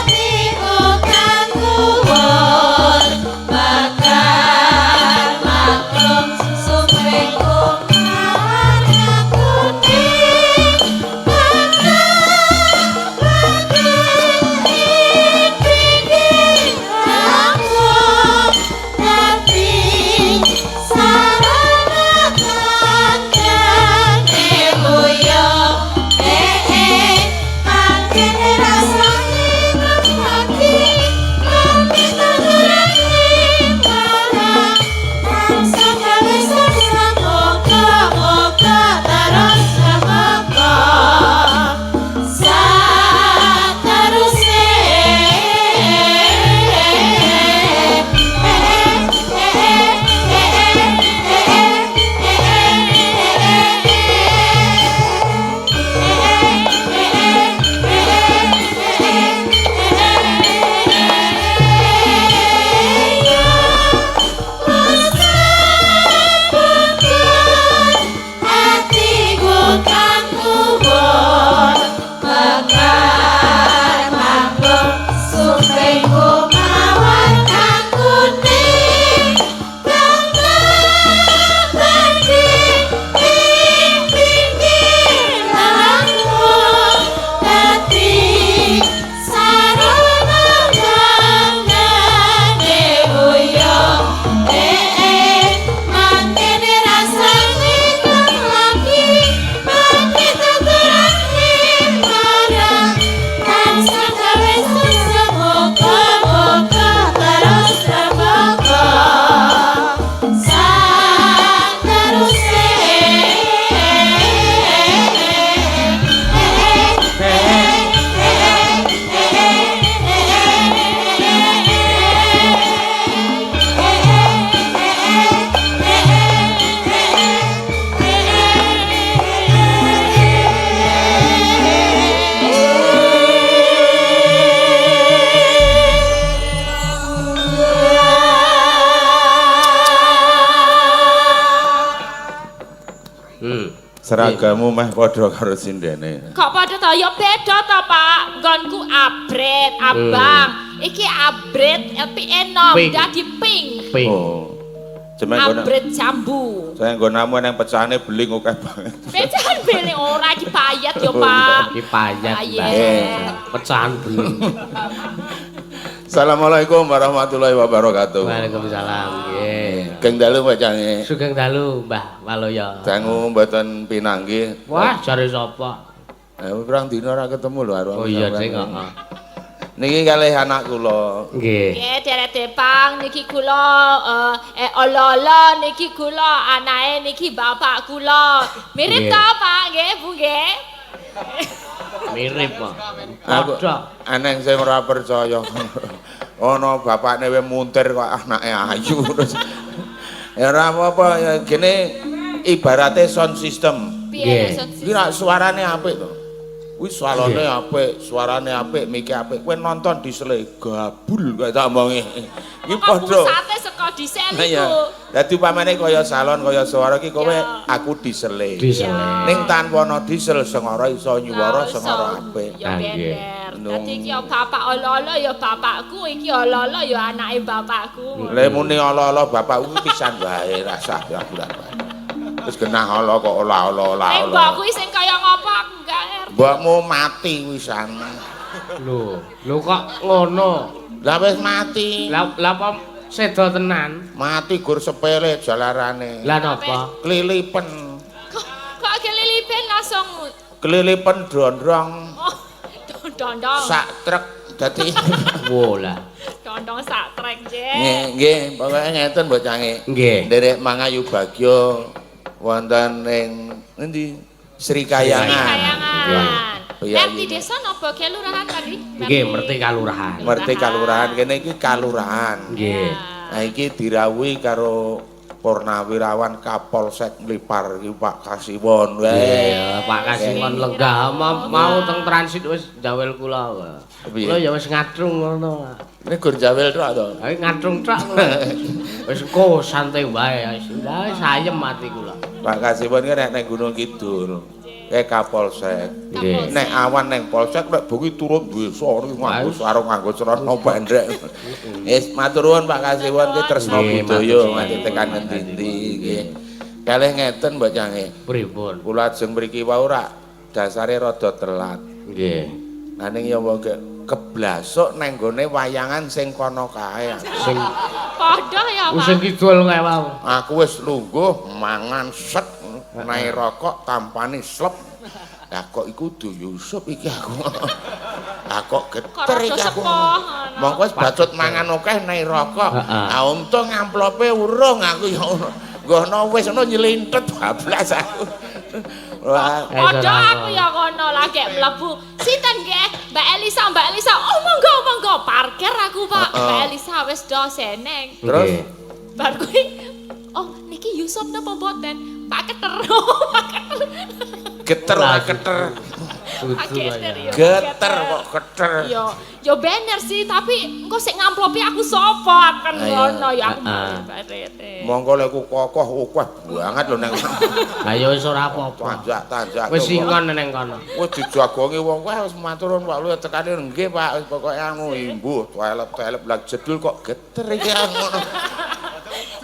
Atiku kang kuwur mekar maklum sumring mawar kuning kang ing pinggir langkung dadi sarana kandhane wuyo mangkene rasane ati mangke tandurane marang tansah gawe semoga moga terus semoga sateruse. Atiku kang kuwur mekar maklum sumringku mawar kang kuning kang abadi ing pinggir langkung dadi sarana kandhane wuyo mangkene rasane kang lagi mangke tuturane marang tansah gawe semoga moga terus semoga sateruse. Seragamu meh padha karo sindene. Kok padha to? Ya beda to, Pak. Nggonku abret, abang. Iki abret tapi enom Pink. Dadi pink. Pink. Oh. Cuma nggon Abret jambu. saya nggonamu nang pecahane beling akeh banget. Pecahan beling ora iki payet yo, Pak. Iki payet, Payet. Mbak. Pecahan beling. Assalamualaikum warahmatullahi wabarakatuh. Waalaikumsalam. Nggih. Geng dalu Mbak Cange. Sugeng dalu, Mbah Waloyo. Dangu mboten pinanggih. Wah, jare sapa? Eh pirang dina ora ketemu lho karo. Oh iya, sing heeh. Niki kalih anak kula. Nggih. Nggih, derek tepang niki kula olo-olo niki kula anake niki bapak kula. Mirip Nggih. to, Pak? Nggih, Bu nggih. Mirip kok. Aku Padha. aneh sing ora percaya. Ana bapakne we muntir kok anake ayu terus. Ya ora apa-apa ya gene ibarate sound system. Piye Nggih. sound Iki rak suarane apik to. Kuwi salone apik, suarane apik, mike apik. Kowe nonton disele gabul kaya tak omongi. Iki Kok padha. pusate saka disel Iya. iku. Dadi upamane kaya salon kaya suara iki kowe Ya. aku disele. Disele. Ning tanpa ana diesel sengara iso nyuwara sengara apik. Ya Ah, nggih. bener. Dadi iki ya bapak olo-olo ya bapakku, iki olo-olo ya anake bapakku. Le muni ala-ala bapakku pisan wae rasah ragu-ragu. Wis genah ala kok ola-ola Ning ola-ola. mbokku sing kaya ngopo aku enggak ngerti. Mbokmu mati wisan. Lho, lho kok ngono? Lah wis mati. Lah lah apa sedo tenan? Mati gur sepele jalarane. Lah napa? Klilipen. Kok kelilipen langsung Klilipen drondrong oh, dondong. sak truk dadi Wo lah. Dondong sak trek, Jek. nggih nggih pokoke ngeten mbok cange. Nggih. Nderek mangayu bagya wonten ing endi? Sri Kayangan. Kayangan. Iya, RT iya. desa napa kelurahan tadi? Nggih, Merti Kalurahan. Merti Kalurahan kene iki kalurahan. Nggih. Nah iki dirawuhi karo Purnawirawan Kapolsek Nglipar iki Pak Kasiwon. Wae. Iya, Pak Kasiwon lenggah mau teng transit wis jawel kula. Piye? Kula ya wis ngatrung ngono. Ini gur jawel tok to. Ayo ngatrung tok. Wis engko santai wae. Wis lah wis ayem ati kula. Pak Kasiwon ki nek nang Gunung Kidul. Kae Kapolsek. Nggih. Nek awan neng polsek, nek bengi turun desa niku nganggo sarung, nganggo celana pendek. Wis, matur nuwun Pak Kasiwon ki tresno budaya nganti tekan ngendi-endi nggih. Kalih ngeten, Mbak Cange. Pripun? Kula ajeng mriki wau rak dasare rada telat. Nggih. Nanging ya wong keblasuk neng gone wayangan sing kono kae. Sing Padha ya, Pak. Sing kidul kae wau. Aku wis lungguh mangan set, naik rokok tampani slep. Lah kok iku du Yusuf iki aku. Lah kok geter iki aku. Mongko wis bacut mangan akeh naik rokok. Ah untung amplope urung aku ya ngono. Nggono wis ngono nylintet bablas aku. Wah, Padha aku ya ngono lagi mlebu. Sinten nggih? Mbak Elisa, Mbak Elisa. Oh monggo, monggo. Parkir aku, Pak. Mbak Elisa wis do seneng. Terus bar kuwi, oh niki Yusuf napa mboten? Pak Keter. Pak Keter. Geter ora keter. Pak Keter ya. Geter kok keter. Yo, yo bener sih, tapi engko sik ngamplopi aku sapa kan ngono ya aku barete. Monggo lek ku kokoh akeh banget lho nang. Lah ya wis ora apa-apa. Tanjak-tanjak. Wis singon nang kono. Wis dijagongi wong kuwi wis matur nuwun Pak Lu tekane nggih Pak wis pokoke anu imbuh telep-telep lah jedul kok geter iki ngono.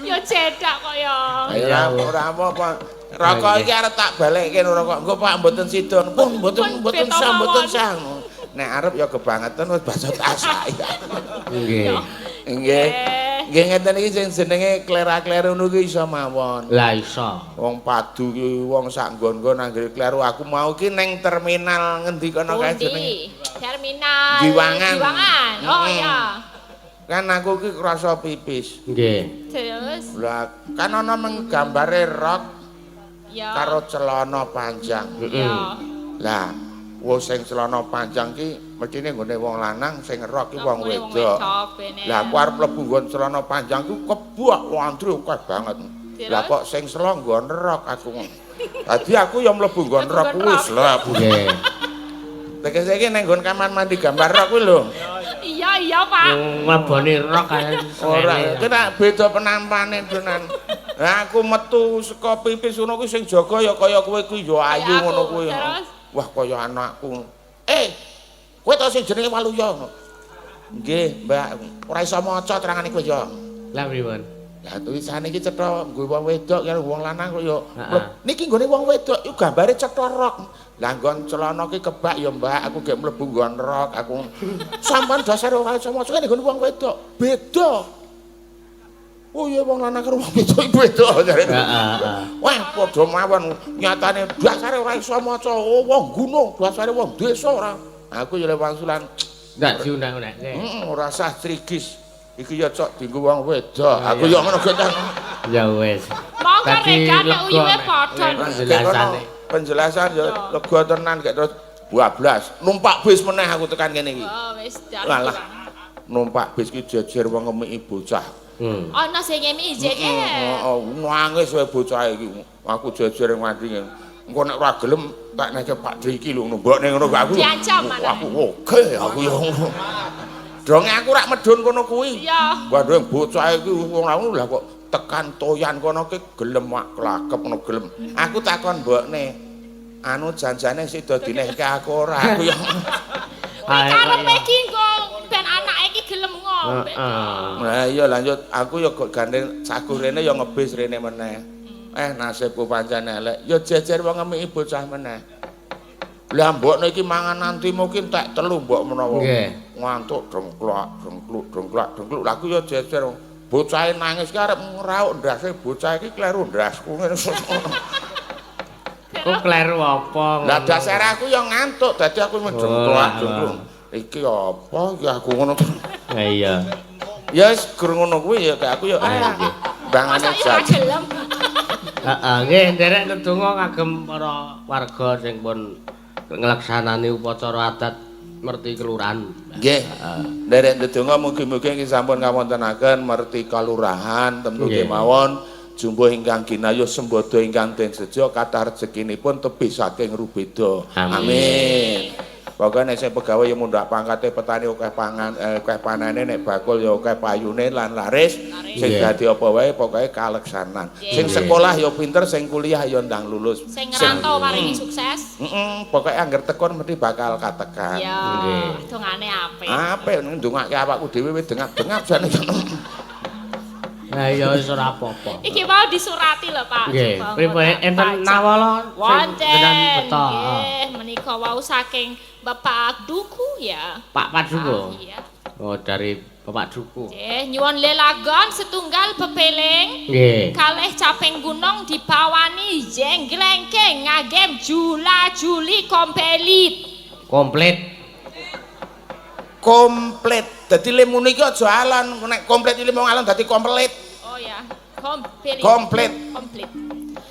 Ya cedak kok ya. Ya ora apa-apa. Rokok iki arep tak balekke rokok. Engko Pak mboten sida. Pun mboten mboten sah mboten sah. Nek arep ya kebangetan wis basa tasak. Nggih. Nggih. Nggih ngeten iki sing jenenge klera-kleru niku iso mawon. Lah iso. Wong padu ki wong sak nggon-nggon anggere kleru aku mau ki ning terminal ngendi kono kae jenenge? Terminal Giwangan. Giwangan. Oh iya. Kan aku ki krasa pipis. Nggih. Terus? Lah kan ana meng gambare rok ya karo celana panjang. Iya. Lah wong sing celana panjang ki mestine nggone wong lanang, sing rok ki wong wedok. Lah aku arep mlebu nggon celana panjang ku kebak antri akeh banget. Lah kok sing selo nggon rok aku. Dadi aku ya mlebu nggon rok kuwi slep. Nggih. Tegese iki nang nggon kamar mandi gambar rok kuwi lho. Iya iya Pak. Mlebone rok kae. Ora, iki tak beda penampane tenan. Lah aku metu saka pipis ngono kuwi sing jaga ya kaya kowe kuwi ya ayu ngono kuwi. Wah kaya anakku. Kowe to sing jenenge Waluya ngono. Nggih, Mbak. Ora iso maca terangane kowe ya. Lah pripun? Lah tulisane iki cetha nggo wong wedok karo wong lanang kok ya. Niki nggone wong wedok iku gambare cetha rok. Lah nggon celana ki kebak ya, Mbak. Aku gek mlebu nggon rok aku. Sampeyan dasar ora iso maca ngene nggon wong wedok. Beda. Oh iya wong lanang karo wong wedok iku beda jare. Heeh. Wah padha mawon nyatane dasare ora iso maca. Oh wong gunung, dasare wong desa ora. Aku ya lewat wangsulan. Ndak diundang-undangne. Heeh, ora sah trigis. Iki ya cok dienggo wong wedok. Aku ya ngono getan. Ya wis. Monggo regane uyuhe padha. Penjelasane. Penjelasan ya lega tenan gek terus bablas. Numpak bis meneh aku tekan kene iki. Oh wis. Walah. Numpak bis ki jejer wong ngemiki bocah. Ana sing ngemiki jejer. Heeh, nangis wae bocah iki. Aku jejer nganti ngene. Engko nek ora gelem tak neke Pak Dri iki lho ngono. Mbokne ngono kok aku. Diancam maneh. Aku oke aku ya ngono. Donge aku rak medhun kono kuwi. Iya. Waduh bocah iki wong ngono lah kok tekan toyan kono ki gelem mak klakep ngono gelem. Aku takon mbokne. Anu janjane sida dinehke aku ora aku ya. Kuwi karepe iki engko ben anake iki gelem ngombe. Lah iya lanjut aku ya kok gandeng sagu rene ya ngebis rene meneh. Nasibku pancen elek. Ya jejer wong ngemiki bocah meneh. Lah mbokne iki mangan nanti mungkin tek telu mbok menawa. Ngantuk dengklak dengkluk dengklak dengkluk. Lah aku ya jejer. Bocahe nangis ki arep ngrauk ndase bocah iki kleru ndasku ngene. Kok kleru apa? Lah dasare aku ya ngantuk dadi aku dengklak dengkluk. Iki apa iki aku ngono. Lah iya. Ya wis gur ngono kuwi ya kayak aku ya bangane jan. Heeh, nggih nderek ndedonga kagem para warga sing pun nglaksanani upacara adat merti kelurahan. Nggih. Nderek ndedonga mugi-mugi nggih sampun kawontenaken merti kalurahan tentu kemawon jumbuh ingkang ginayuh sembada ingkang den sejo kathah rezekinipun tebih saking rubeda. Amin. Pokoke nek sing pegawe ya mundhak pangkate, petani akeh pangan, akeh panene, nek bakul ya akeh payune lan laris. Sing dadi apa wae pokoke kaleksanan. Sing sekolah ya pinter, sing kuliah ya ndang lulus. Sing ngrantau paringi sukses. Heeh, pokoke angger tekun mesti bakal katekan. Ya, dongane apik. Apik ndongake awakku dhewe wis dengap-dengap jane. Lah ya wis ora apa-apa. Iki mau disurati lho, Pak. Nggih, pripun enten nawala Wonten. Beto. Nggih, menika wau saking Bapak Duku ya. Pak Paduku. Iya. Oh, dari Bapak Duku. Nggih, nyuwun lelagon setunggal pepeling. Nggih. Kalih caping gunung dipawani jengglengke ngagem jula juli kompelit. Komplit. Komplit. Dadi lemune iki aja alon, nek komplit iki mung alon dadi komplit. Oh ya, komplit. Komplit. Komplit.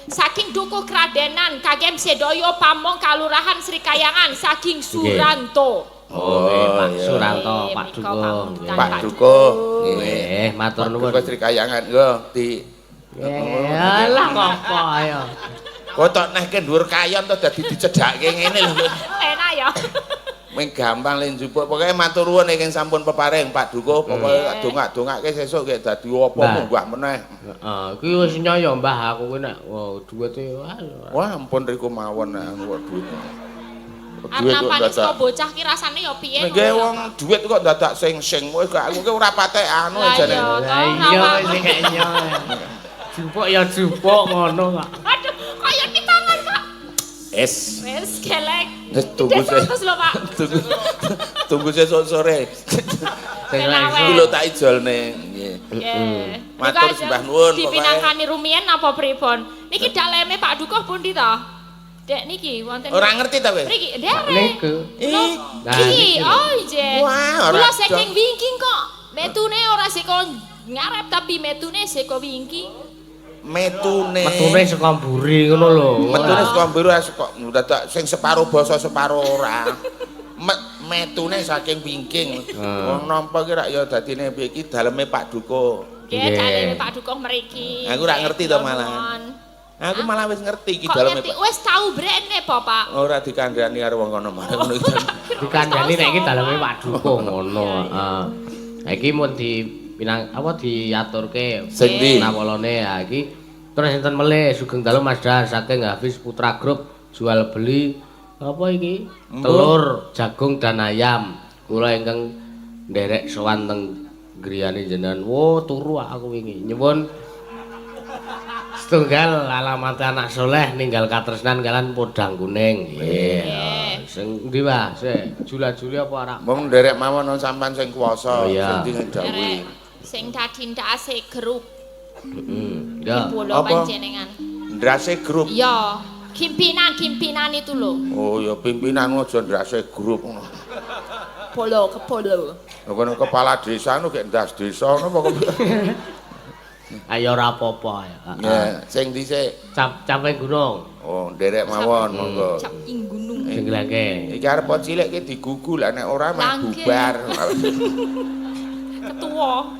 Saking Dukuh Kradenan kagem sedoyo pamong kalurahan Sri Kayangan saking Suranto. Oh, nggih, Pak iya. Suranto, Pak Menika Dukuh. Pak Dukuh. Nggih, matur nuwun. Dukuh Sri Kayangan yo di Yalah ngopo ayo. Kok tok nehke dhuwur kayon to dadi dicedhake ngene lho. Enak ya. Ming gampang le njupuk. Pokoke matur nuwun ingkang sampun peparing Pak Dukuh. Pokoke dongak-dongake sesuk gek dadi apa munggah meneh. Heeh, iki wis nyoyo Mbah aku kuwi nek duwite wah ampun riku mawon anu kok duit. Arep nampani saka bocah ki rasane ya piye. Nggih wong duit kok dadak sing-sing wis aku ki ora patek anu jane. Lah iya wis kek nyo. Jupuk ya jupuk ngono kok. Aduh, kaya dipangan, Pak. Es. Wis kelek. Wis tunggu sik. Lho, Pak. Tunggu sesuk sore. Iki lho tak ijolne. Nggih. Nggih. Matur sembah nuwun pokoke. Dipinangkani rumiyin napa pripun? Niki daleme Pak Dukuh pundi to? Dek niki wonten. Ora ngerti ta kowe? Mriki derek. Niku. Iki. Oh, nggih. Kula saking wingking kok. Metune ora saka ngarep tapi metune saka wingking. Metune. Metune saka mburi ngono lho. Metune saka mburi kok dadak sing separo basa separo ora. Metune saking wingking. Wong nampa ki rak ya dadine piye iki daleme Pak Dukuh. Nggih, daleme Pak Dukuh mriki. Aku ora ngerti to malah. Aku malah wis ngerti iki daleme. Wis tau brene apa, Pak? Ora dikandhani karo wong kono malah ngono iki. Dikandhani nek iki daleme Pak Dukuh ngono, heeh. Ha iki mun dipinang apa diaturke sing ndi? Nawalane ha iki terus enten melih sugeng dalu Mas Dan saking Hafiz Putra Group jual beli apa iki? Telur, jagung dan ayam. Kula ingkang nderek sowan teng griyane jenengan. Wo turu aku wingi. Nyuwun setunggal alamat anak soleh ninggal katresnan kalian podang kuning. Nggih. Sing ndi Mas? Sik jula-juli apa ora? Mung nderek mawon sampean sing kuwasa, sing didhawuhi. Sing dadi ndase grup. Heeh. Ya. Apa panjenengan? Ndase grup. Iya. Pimpinan-pimpinan itu lho. Oh ya pimpinan aja ndase grup ngono. Polo kepolo. Lha kono kepala desa nu gek ndas desa ngono apa kok. Ayo ora apa-apa ya. Ya, sing dhisik caping gunung. Oh, nderek mawon monggo. Caping gunung. Sing lengke. Iki arep cilik iki digugu lah nek ora mah bubar. Ketua.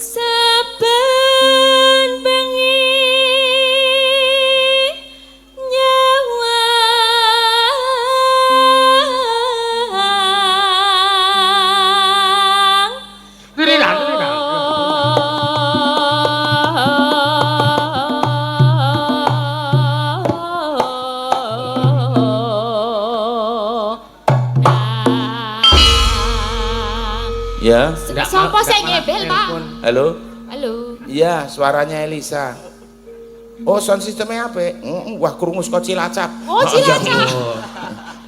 Saben bengi nyawang Ya. Siapa sing ngebel, Pak? Halo. Halo. Iya, suaranya Elisa. Oh, sound sistemnya apik. Wah, krungu saka Cilacap. Oh, Cilacap.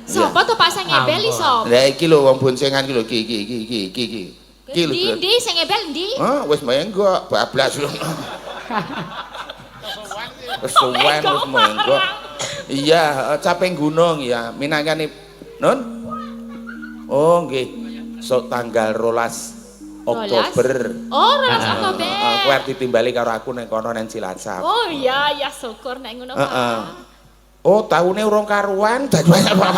Sapa to Pak sing ngebel iso? Lah iki lho wong boncengan iki lho iki iki iki iki iki. Iki lho. Ndi sing ngebel ndi? Hah, wis menggok bablas. Wis suwen wis menggok. Iya, caping gunung ya. Minangkane Nun. Oh, nggih. Sok tanggal 12 Oktober. Oh, 12 Oktober. Kowe arep ditimbali karo aku ning kono nang Cilacap. Oh iya, ya syukur nek ngono, Pak. Heeh. Oh, taune urung karuan, dadi apa.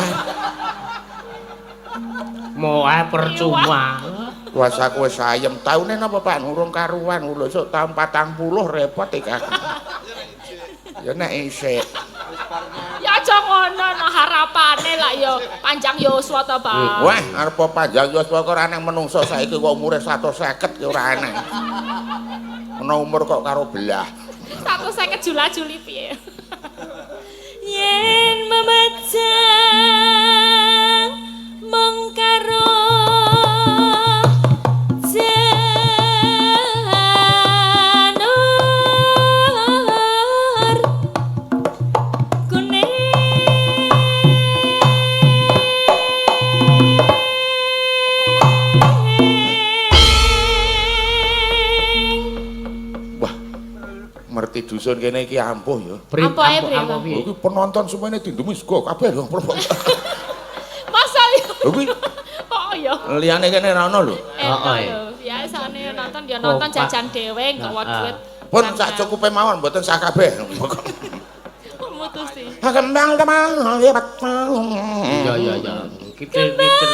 Mo ae percuma. Wes aku wis ayem. Taune napa, Pak? Urung karuan. Lho sok taun 40 repot iki aku. Ya nek isik. Ya Ya aja ngono no harapane lah ya panjang yuswa to, Pak. Wah, arep panjang yuswa kok ora eneng menungso saiki kok umure 150 ki ora eneng. Ana umur kok karo belah. 150 jula-juli piye. Yen memajang mung karo janur kuning. Wah. Merti dusun kene iki ampuh ya. Ampuhe priye, Ampuh Pak? piye? Iki penonton semuanya dindumi sego kabeh lho. Masa ya? Lho kuwi Oh ya. liyane kene ora ono lho. Oh, Enak iya. lho. Biasane nonton ya nonton Kompak. jajan dhewe nggawa Heeh. duit. Pun sak cukupe mawon mboten sak kabeh. Mutusi. Kembang teman liwat. Iya iya iya. Kitil-kitil.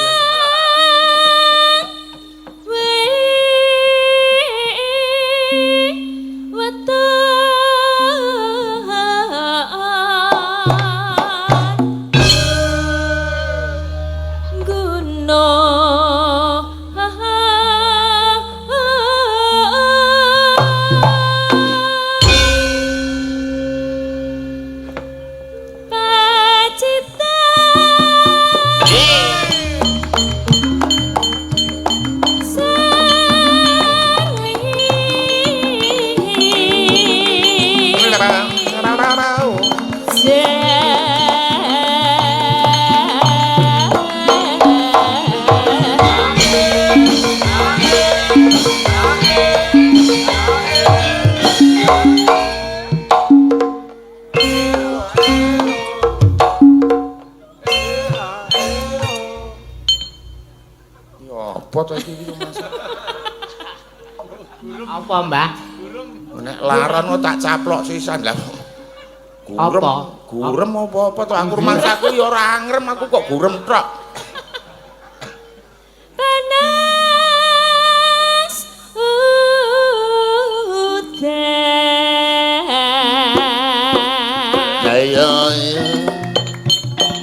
Ya apa to iki iki Mas? Apa, Mbah? Nek laron kok tak caplok sisan lah. Gurem, Apa? gurem apa-apa to aku rumangsaku ya ora angrem aku kok gurem tok. Panas udan. Ayo ayo.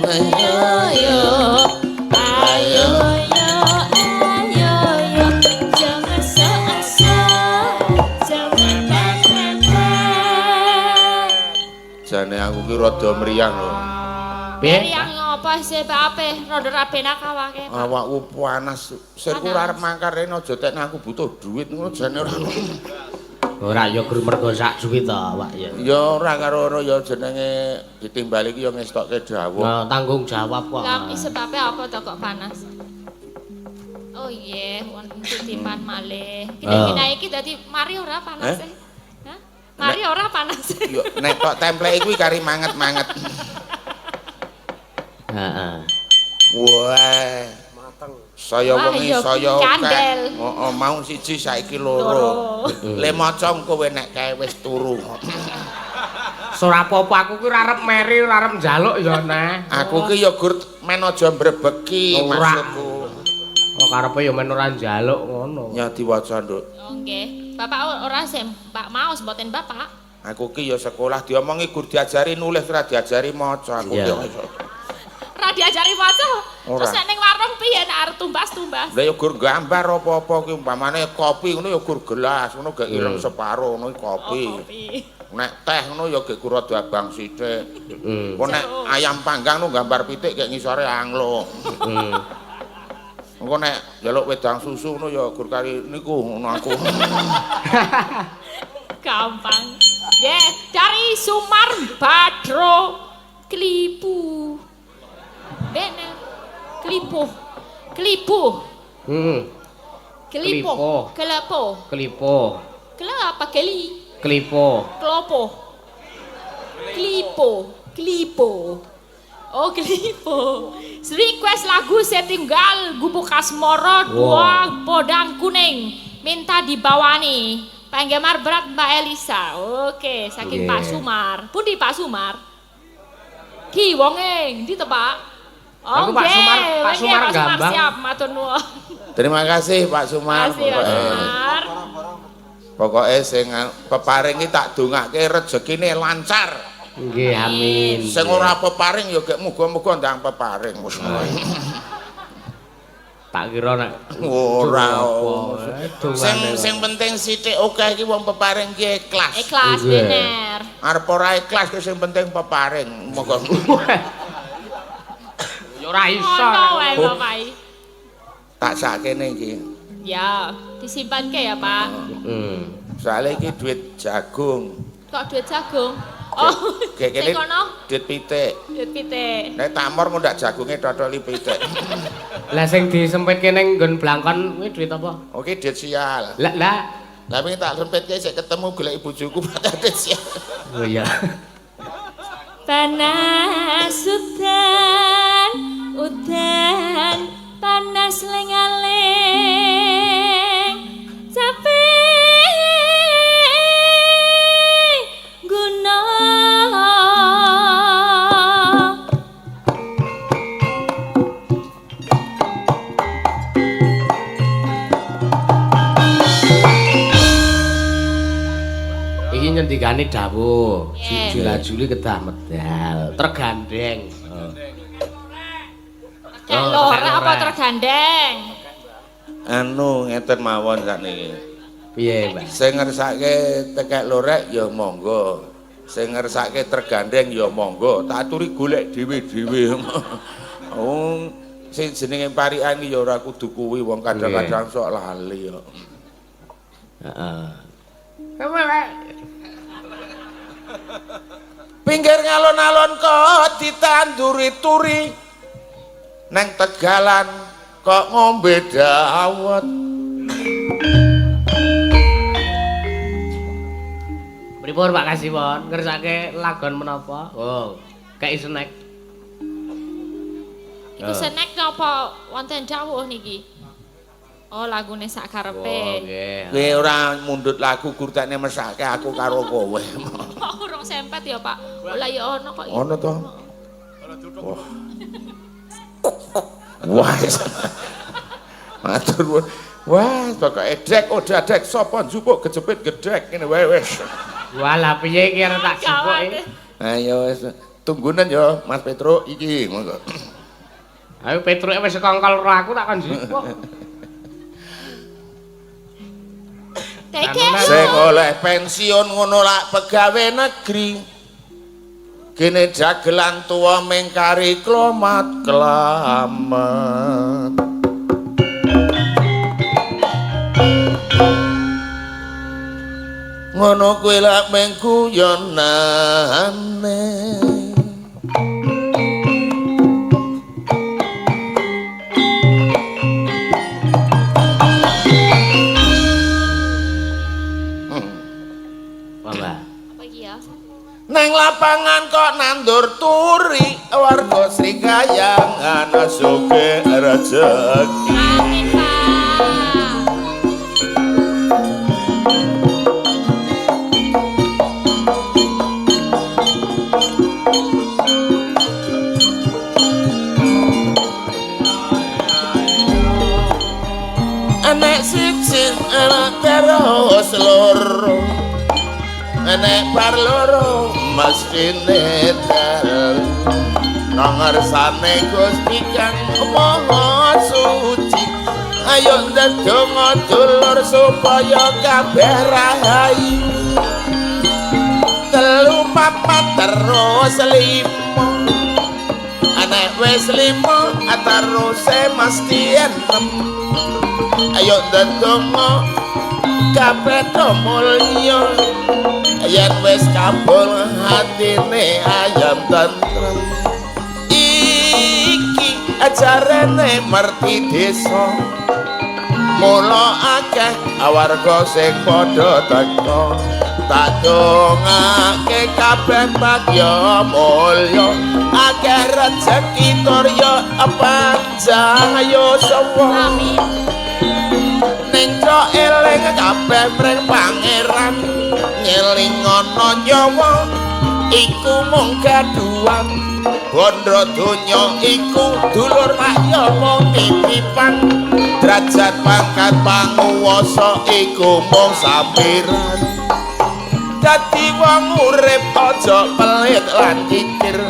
Ayo Ayo, ayo, ayo, ayo, jangan asa-asa, jangan patah. Jane aku ki rada mriyang lho. Piye? Yang apa sih Pak Ape? Rondo ra penak awake. Pak. Awakku panas. Sirku ora arep mangkar rene aja tekne aku butuh duit ngono jane ora. Ora ya gur mergo sak duit to awak ya. Ya ora karo ora ya jenenge ditimbali ki ya ngestokke dawuh. Nah, tanggung jawab kok. Lah sebabnya apa to kok panas? Oh iya, wonten titipan malih. Ki Ah. dina iki dadi mari ora panas Eh? e. Hah? Mari ora panas. Yo nek tok template kuwi kari manget-manget. Heeh. Wah. Saya Wah, wengi iya, saya akeh. kandel. Heeh, mau siji saiki loro. Le maca kowe nek kae wis turu. Ora apa-apa aku ki ora arep meri, ora arep njaluk ya, Neh. Aku ki ya gur men aja mbrebeki Ora. maksudku. Kok karepe ya men ora njaluk ngono. Ya diwaca, Nduk. Oh nggih. Bapak ora sem, Pak maos mboten Bapak. Aku ki ya sekolah diomongi gur diajari nulis ora diajari maca aku Iya. ki iso. Ora diajari maca. Ora. Terus nek ning warung piye nek arep tumbas-tumbas? Lah ya gur gambar apa-apa ki umpamane kopi ngono ya gur gelas ngono gek ireng separo ngono Oh, kopi. kopi. Nek teh ngono ya gek gur rada abang sithik. Heeh. Engko nek ayam panggang nu gambar pitik gek ngisore anglo. Heeh. Engko nek njaluk wedang susu ngono ya gur kari niku ngono aku. Gampang. Nggih, dari Sumar Badro Klipu. Bene. Klipu. Klipu. Heeh. Klipo. Klipo. Klepo. Klipo. Kle apa keli? Klipo. Klopo. Klipo. Klipo. Oh, Klipo. Request lagu setinggal Gubuk Asmoro dua Podang Kuning. Minta dibawani. Penggemar berat Mbak Elisa. Oke, saking Yeah. Pak Sumar. Pundi Pak Sumar? Ki wonge, ndi to, Pak? Aku Pak nggih, Sumar, Pak nggih, Sumar Pak Sumar Gambang. siap, matur nuwun. Terima kasih Pak Sumar. Terima kasih Pak Sumar. Pokoke sing peparing iki tak dongake rezekine lancar. Nggih, amin. Sing ora peparing ya gek muga-muga ndang peparing wis. Tak kira nek Ora. Sing Sing sing penting sithik akeh iki wong peparing ki ikhlas. Ikhlas bener. Arep ora ikhlas ki sing penting peparing. Moga. Ya ora iso. Ngono wae Bapak. Tak sakene iki. Ya, disimpan ke ya, Pak. Heeh. Soale iki duit jagung. Kok duit jagung? Oh, Gek kene sing kono duit pitik. duit pitik. Nek tamor mundak jagunge totoli pitik. Lah sing disempitke ning nggon blangkon kuwi duit apa? Oke duit sial. Lah lah. Lah wingi tak sempitke sik ketemu golek bojoku padahal duit sial. Oh iya. Panas udan, udan panas lengaleng. Capek guna. Iki ngendikane dawuh, Nggih. Jula Juli kedah medal, tergandeng. Kayak Oh, lorek tekek apa lorek. tergandeng? Anu ngeten mawon sakniki. Piye, Mbak? Sing ngersake tekek lorek ya monggo. Sing ngersake tergandeng ya monggo. Tak aturi golek dhewe-dhewe. Wong sing jenenge parikan iki ya ora kudu kuwi wong kadang-kadang sok lali kok. Heeh. Pinggir ngalon-alon kok ditanduri turi. Neng Tegalan kok ngombe dawet. Pripun Pak Kasiwon ngersake lagon menapa? Oh, kei snack. Iku snack napa wonten dawuh niki? Oh, lagune sak Oh, karepe. nggih. Kowe ora mundhut lagu gurtene mesake aku karo kowe. Kok urung sempet ya, Pak? Lah ya ono kok. Ono to? Wah. Wah. Matur nuwun. Wah, pokoke dek udah dek sapa njupuk kejepit gedhek ngene wae wis. Walah piye iki arep tak jupuk Gawat. iki. Ayo wis tunggunen ya Mas Petro iki monggo. Ayo Petruke wis kongkol ro aku tak kon jupuk. Teke. Sing oleh pensiun ngono lak pegawe negeri. Kene dagelan tuwa mengkari klomat kelamet. Ngono kuwi lak meng guyonane. Wah, Mbak. Apa iki ya? Neng lapangan kok nandur turi, warga Srikayangan sugih rejeki. Amin, Pak. Enek siji enek terus loro, enek bar loro mestine telu. Nang ngersane Gusti Kang Maha Suci, ayo ndedonga dulur supaya kabeh rahayu. Telu papat terus lima, enek wis lima teruse mesti enem. Ayo ndedonga kabeh do mulya, yen wis kabul hatine ayam tentrem. Iki ajarane merti desa, mula akeh warga sing padha teka. Tak dongake kabeh bagya mulya, akeh rejeki tur ya panjang yuswa. Amin. Ning cok eling kabeh pring pangeran, ngeling ana nyawa iku mung gaduhan. Bondo donya iku dulur kaya mung titipan, derajat pangkat panguwasa iku mung sampiran. Dadi wong urip aja pelit lan kikir.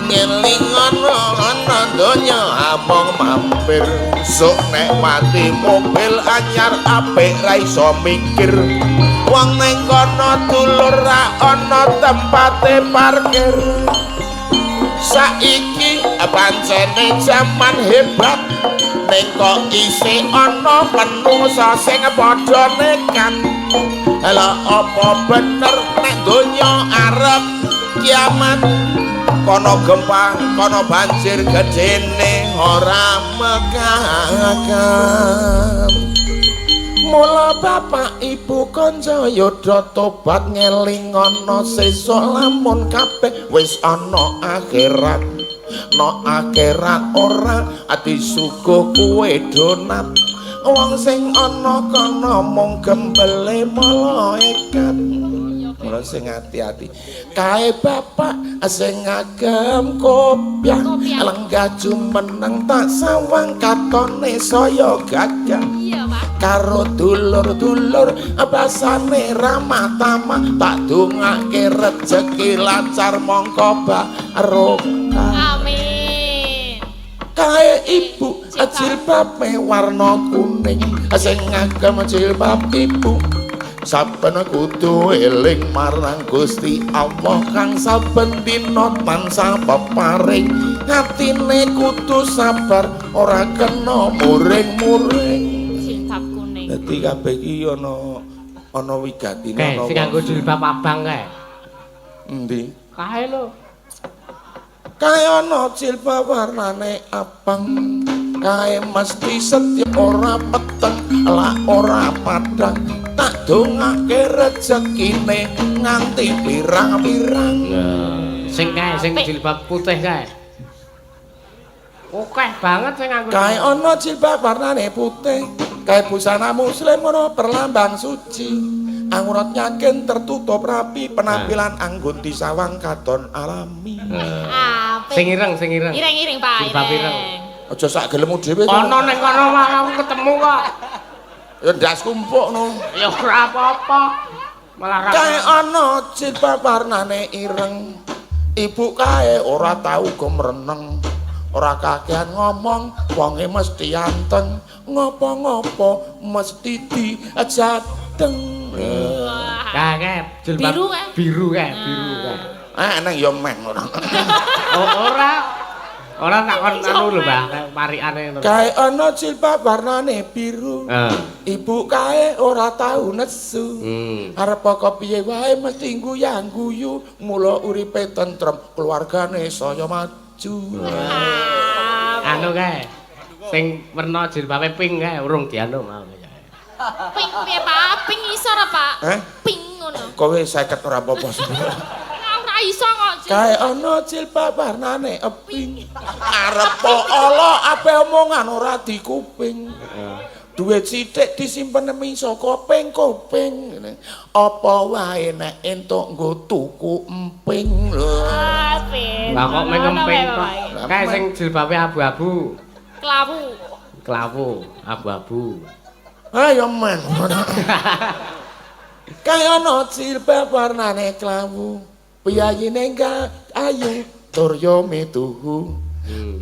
Ngeling ana ana donya among mampir. Sok nek mati mobil anyar apik ra iso mikir. Wong ning kono dulur ra ana tempate parkir. Saiki pancene jaman hebat, ning kok isih ana menungsa sing padha nekat. Lah apa bener nek donya arep kiamat? Kono gempa, kono banjir gedene ora mekakam. Mula bapak ibu kanca yudha tobat ngeling ana sesuk lamun kabeh wis ana akhirat. No akhirat ora disuguh kue donat. Wong sing ana kono mung gembele malaikat. Mula sing ati-ati. Kae bapak sing ngagem kopiah, lenggah jumeneng tak sawang katone saya gagah. Iya, Pak. Karo dulur-dulur basane ramah tamah tak dongake rejeki lancar mongko barokah. Amin. Kae ibu jilbabe warna kuning sing ngagem jilbab ibu saben kudu eling marang Gusti Allah kang saben dina tansah peparing. Atine kudu sabar ora kena muring-muring. Jilbab kuning. Dadi kabeh iki ana ana wigatine Kae ana. Sing nganggo jilbab abang kae. Endi? Kae lho. Kae ana jilbab warnane abang. Kae mesti setya ora peteng lah ora padhang. Tak dongake rezekine nganti pirang-pirang. Sing kae sing jilbab putih kae. Akeh banget sing nganggo. Kae ana jilbab warnane putih. Kae busana muslim ana perlambang suci. Angurot yakin tertutup rapi penampilan anggun disawang katon alami. Apik. Sing ireng, sing ireng. Ireng-ireng, Pak, Jilbab ireng. ireng. Aja sak gelemmu dhewe. Ana ning kono malah aku ketemu kok. Ya ndasku empuk no. Ya ora apa-apa. Malah ra. Kae ana jilbab warnane ireng. Ibu kae ora tau gumreneng. Ora kakean ngomong, wonge mesti anteng. Ngopo-ngopo mesti dijateng. Wah. Kae kae jilbab Biru kae. Biru kae, biru kae. Ah, nang ya meh ora. Oh, ora. Ora tak kon anu lho, Mbah, kayak parikane ngono. Kae ana jilbab warnane biru. Heeh. Ibu kae ora tau nesu. Arep kok piye wae mesti guyang-guyu, mula uripe tentrem, keluargane saya maju. Anu kae. Sing werna jilbabe pink kae urung dianu mau. Pink piye, Pak? Pink iso ora, Pak? Eh? Pink ngono. Kowe 50 ora apa-apa. Ora iso kok. Kae ana jilbab warnane pink. Arep ala ape omongan ora dikuping. Duit sithik disimpen miso kopeng-kopeng. Apa wae nek entuk nggo tuku emping lho. Apik. Lah kok meng emping kok. Kae sing jilbabe abu-abu. Klawu. Klawu, abu-abu. Ayo men. Kae ana jilbab warnane klawu. Piyayine enggak ayu tur yo mituhu.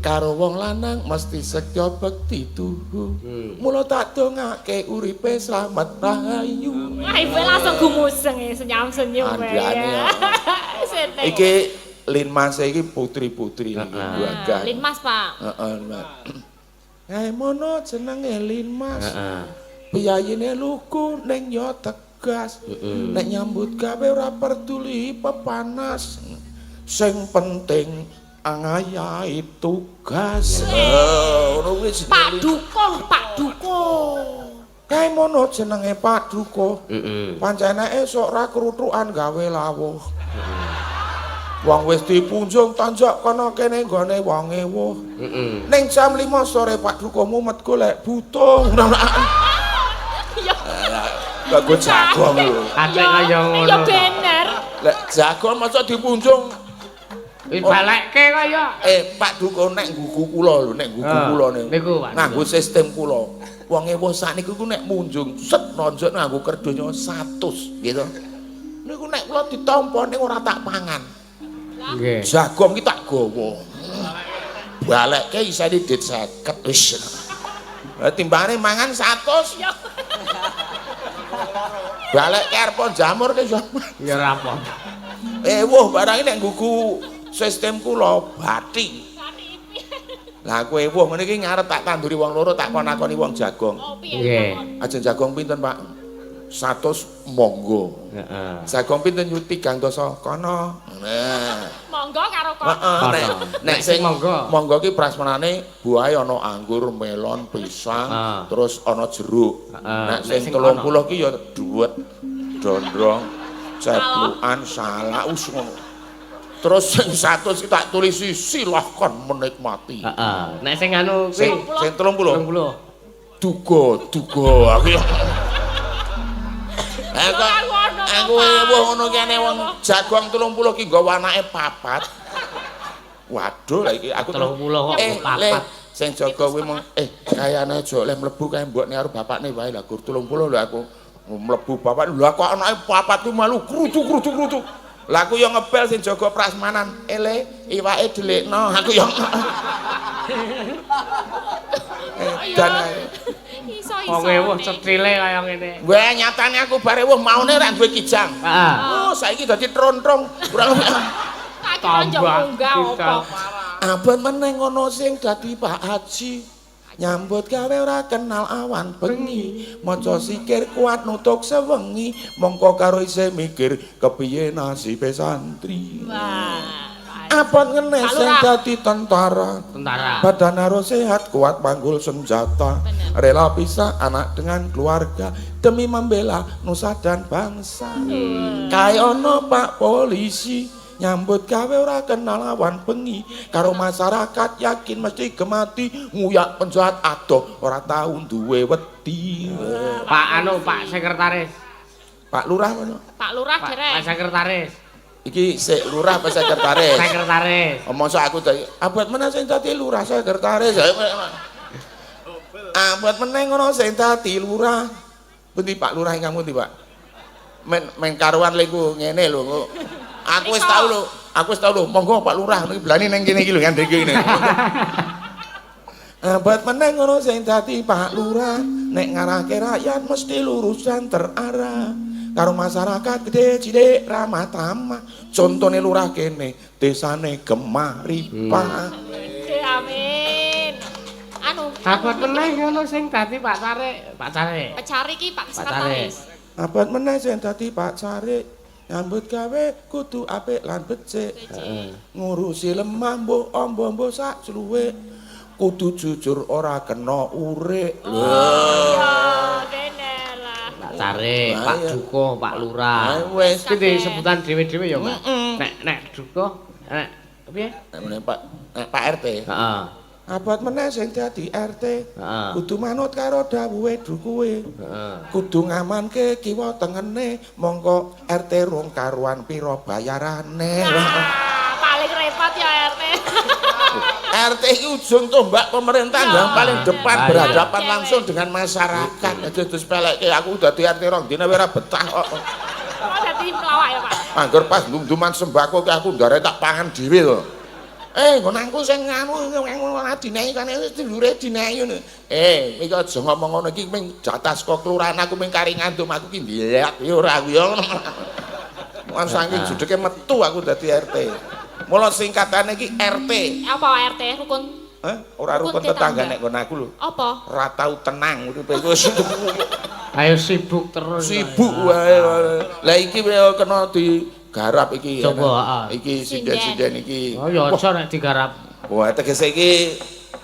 Karo wong lanang mesti setya bekti tuhu. Mula tak dongake uripe slamet rahayu. Wah, ibu langsung gumuseng ya, senyum-senyum Andane ya. Seneng. Iki Linmas iki putri-putri iki gagah. Linmas, Pak. Heeh, Mas. Kae mono jenenge Linmas. Heeh. Piyayine lugu ning yo tegas. Nek nyambut gawe ora peduli pepanas. Sing penting angayahi tugas. Ngono kuwi jenenge Pak Dukuh, Pak Dukuh. Kae mono jenenge Pak Dukuh. Heeh. Pancene esuk ra kruthukan gawe lawuh. Wong wis dipunjung tanjak kono kene nggone wong ewuh. Heeh. Ning jam 5 sore Pak Dukuh mumet golek butuh. Ya. Lah go jagong lho. Kacek kaya ngono. Ya bener. Lek jagong masa dipunjung Wis balekke kaya. Pak Dukuh nek nggugu kula lho, nek nggugu kula niku, Pak Nganggo sistem kula. Wong ewuh sakniki ku nek munjung set nonjok nganggo kerdonya 100 gitu. Niku nek kula ditampa ning ora tak pangan. Nggih. Jagong ki tak gawa. Balekke isine dit 50 wis. Lah timbangane mangan 100. Ya. Balekke arep jamur ki iso. Ya ora apa-apa. Ewuh barang nek nggugu sistem kula bathi. Lah aku ewuh ngene iki ngarep tak tanduri wong loro tak kon nakoni wong jagong. Oh, piye? Nggih. Ajeng jagong pinten, Pak? 100 monggo. Heeh. Jagong pinten yu 3 dasa kono. Nah. Monggo karo kono. Heeh, nek Kono. nek sing monggo. Monggo ki prasmanane buahe ana anggur, melon, pisang, terus ana jeruk. Nek Nek sing sing 30 ki ya duwet, dondrong, ceplukan, salak us ngono. Terus sing 100 ki tak tulisi silahkan menikmati. Heeh. Nek sing anu Sing kuwi sing 30 30. duga, duga aku ya. Aku aku ewuh ngono kene wong jagong 30 ki nggawa anake papat. Waduh lah iki aku 30 kok papat. Le, sing jaga kuwi mong kayane aja oleh mlebu kae mbokne karo bapakne wae lah gur 30 lho aku mlebu bapak lho kok anake papat ku malu krutu-krutu-krutu. Lah aku yo ngebel sing jaga prasmanan, ele iwake delikno aku yo. Dan Iso-iso. Wong ewuh cethile kaya ngene. Wah nyatane aku bare wuh maune ra duwe kijang. Heeh. Oh saiki dadi trontrong kurang Tak kira njok Tambah munggah kijang. opo. Abot meneh ngono sing dadi Pak Haji. Nyambut gawe ora kenal awan bengi, maca sikir kuat nutuk sewengi, mongko karo isih mikir kepiye nasibe santri. Wah. Abot ngene Pak sing Lurah. dadi tentara. Tentara. Badan harus sehat, kuat manggul senjata. Bener. Rela pisah anak dengan keluarga demi membela nusa dan bangsa. Kae ono Pak Polisi nyambut gawe ora kenal awan bengi karo masyarakat yakin mesti gemati nguyak penjahat adoh ora tau duwe wedi. Pak anu Pak Sekretaris. Pak Lurah ngono. Pak Lurah Pak, derek. Pak Sekretaris. Iki sik lurah apa sekretaris? Sekretaris. Oh, masa aku dadi abot meneh sing dadi lurah sekretaris. Abot meneh ngono sing dadi lurah. Pundi Pak Lurah ingkang pundi, Pak? Men men karuan lek ngene lho kok. Aku wis tau lho, aku wis tau lho, monggo Pak Lurah niki blani nang kene iki lho ngandhe iki ngene. Abot meneh ngono sing dadi Pak Lurah, nek ngarahke rakyat mesti lurus dan terarah. Karo masyarakat gede cilik ramah tamah. Contone lurah kene, desane gemah ripah. Oke, amin. Anu, Abot meneh ngono sing dadi Pak Carik, Pak Carik. Pecari ki Pak Pak Sekretaris. Abot meneh sing dadi Pak Carik, nyambut gawe kudu apik lan becik. Ngurusi lemah mbuh amba mbuh sak sluwik. Kudu jujur ora kena urik. Lho. Ya, dene lah. Pak Carik, Lah, Pak iya. Duko, Pak Lurah. Ayo wis. Iki sebutan dhewe-dhewe ya, Pak. Nek nek Duko, nek piye? Nek meneh Pak nek Pak RT. Heeh. Abot meneh sing dadi RT. Heeh. Kudu manut karo dawuhe dukuwe. Heeh. Kudu ngamanke kiwa tengene, mongko RT rung karuan pira bayarane. Nah, paling repot ya RT. RT iki ujung tombak pemerintah yang paling depan Iya. berhadapan langsung dengan masyarakat. Aja disepelekke aku dadi RT rong dina ora betah kok. Oh, dadi pelawak ya, Pak. Angger pas ndum-nduman sembako ki aku ndare tak pangan dhewe lho. Nggonanku sing nganu ora dinehi kane dulure dinehi ngono. Iki aja ngomong ngono iki ming jatah saka kelurahan aku ming kari ngandum aku ki ndilek ya ora aku ya ngono. Wan saking judeke metu aku dadi RT. Mula singkatane iki RT. Apa RT rukun? Ora rukun Rukun tetangga tetangga. nek nggon aku lho. Apa? Ora tau tenang uripe wis Ayo sibuk terus. sibuk wae. Lah iki kena digarap iki. Coba, heeh. Iki sinden-sinden iki. Oh ya aja nek digarap. Wah, tegese iki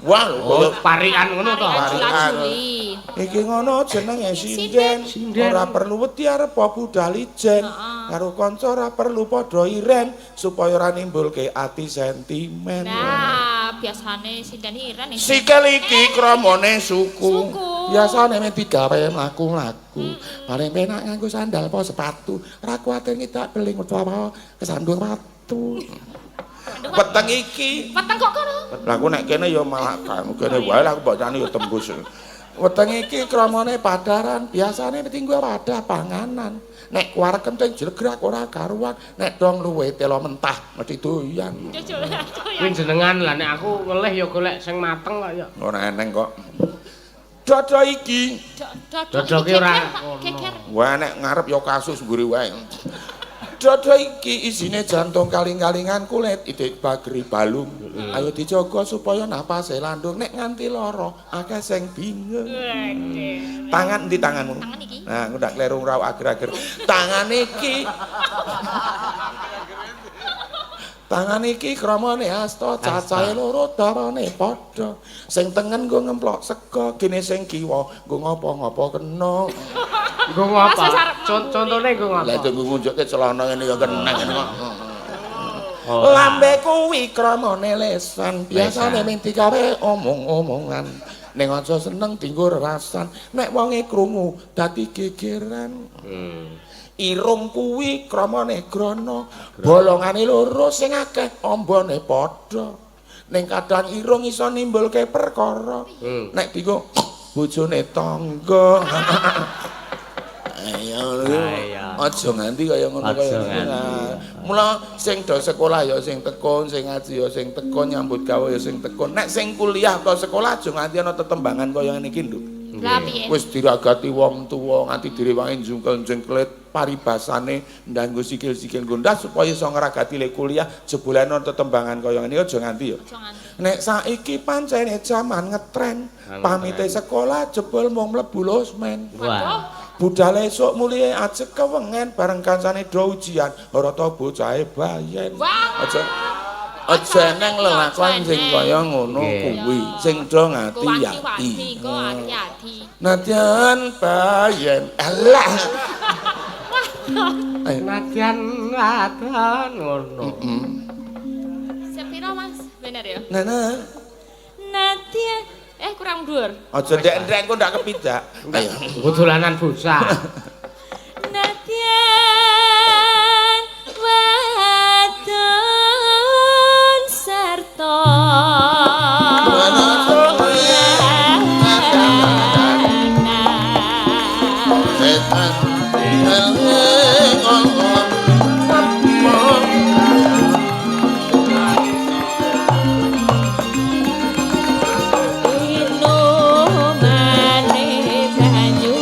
wah lho Oh, parikan ngono to. Parikan Parikan. juli. Iki ngono jenenge sinden. Sinden. Ora perlu wedi arep budal ijen. Karo kanca ora perlu padha iren supaya ora nimbulke ati sentimen. Nah, biasane sinden iren iki. Sikil iki kramane suku. Suku. Biasane mung digawe mlaku-mlaku. Paling penak nganggo sandal apa sepatu. Ora kuwatir ngidak beling utawa kesandung watu. Peteng iki. Peteng kok kono? Lah aku nek kene ya malah kan kene wae lah aku bacane ya tembus. Weteng iki kramane padaran, biasane tinggo wadah panganan. Nek kuar kenting jlegrak ora karuan, nek dong luwe telo mentah mesti doyan. Kuwi jenengan lah nek aku ngelih ya golek sing mateng kok ya. Ora eneng kok. Dodo iki. Dodo ki ora geger. Wah nek ngarep ya kasus mburi wae. Dodo iki isine jantung kaling-kalingan kulit idik bageri balung. Ayo dijaga supaya napase landung nek nganti lara akeh sing bingung. Tangan endi tanganmu? Tangan iki. Nah, aku ndak kleru ngrauk ager-ager. Tangan iki. Tangan iki kramane asta, cacahe loro darane padha. Sing tengen nggo ngemplok sega, gene sing kiwa nggo ngopo-ngopo kena. Nggo ngopo? Contone nggo ngopo? Lah tunggu ngunjukke celana ngene ya kena ngene kok. Lambe kuwi kramane lesan, biasane mung digawe omong-omongan. Ning aja seneng dienggo rerasan, nek wonge krungu dadi gegeran. Irung kuwi kramane grana, bolongane loro sing akeh ambane padha. Ning kadang irung iso nimbulke perkara. Nek dienggo bojone tangga. Ayo, aja nganti kaya ngono kaya ngono. Mula sing do sekolah ya sing tekun, sing ngaji ya sing tekun, nyambut gawe ya sing tekun. Nek sing kuliah atau sekolah aja nganti ana tetembangan kaya ngene iki, Nduk. Lah piye? Wis diragati wong tuwa nganti direwangi jungkel-jengklet paribasane ndang nggo sikil-sikil nggo ndas supaya iso ngragati le kuliah jebule ana tetembangan kaya ngene aja nganti ya. Nek saiki pancene jaman ngetren, pamite sekolah jebul mung mlebu losmen. Wah. Budal esuk mulihe ajeg kewengen bareng kancane do ujian ora ta bocahe bayen. Aja aja neng lelakon sing kaya ngono kuwi sing do ngati-ati. Nadyan bayen. Alah. Nadyan wadon ngono. Sepiro Mas? Bener ya? Nana. Nadyan kurang dhuwur. Aja ndek-ndek engko ndak kepidak. Ayo. Nggo dolanan bocah. Nadyan wadon sarta inumane banyu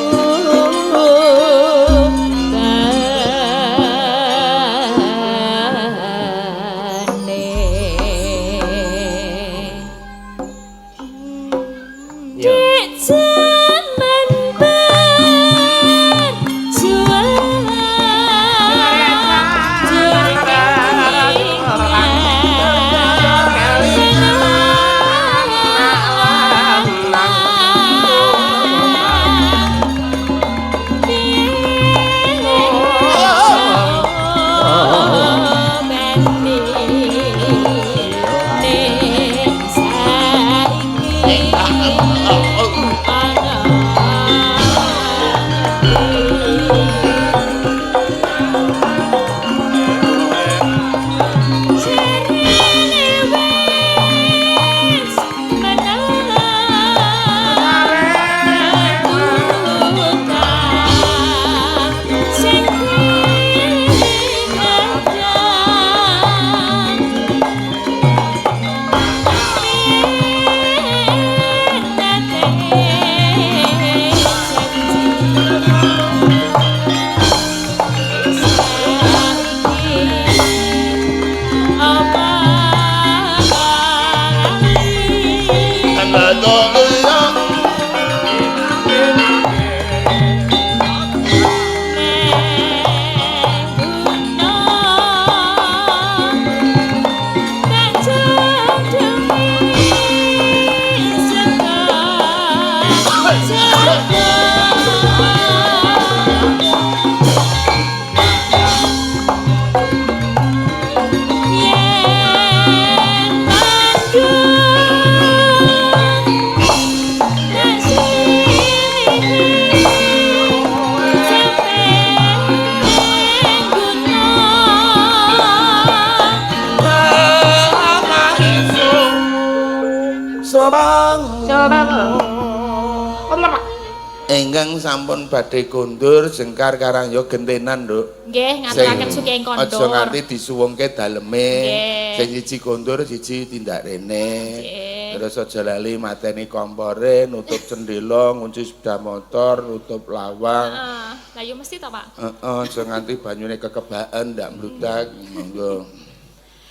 Ingkang sampun badhe kondur jengkar karang yo gentenan, Nduk. Nggih, ngaturaken sugeng kondur. Aja nganti disuwungke daleme. Nggih. Sing siji kondur, siji tindak rene. Nggih. Terus aja lali mateni kompore, nutup cendela, ngunci sepeda motor, nutup lawang. Heeh. Lah yo mesti to, Pak. Heeh, aja nganti banyune kekebaken ndak mbludak. Monggo.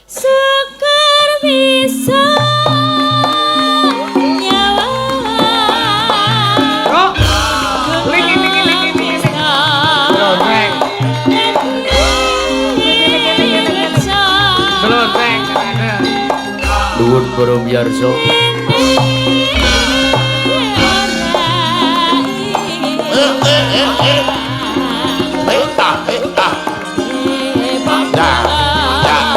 Sekar bisa nyawa. Kok liki liki liki liki. Lonceng. Lonceng. Nuwun para miyarsa. Eh, ah, eh, ah. Dah, dah.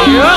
Iya.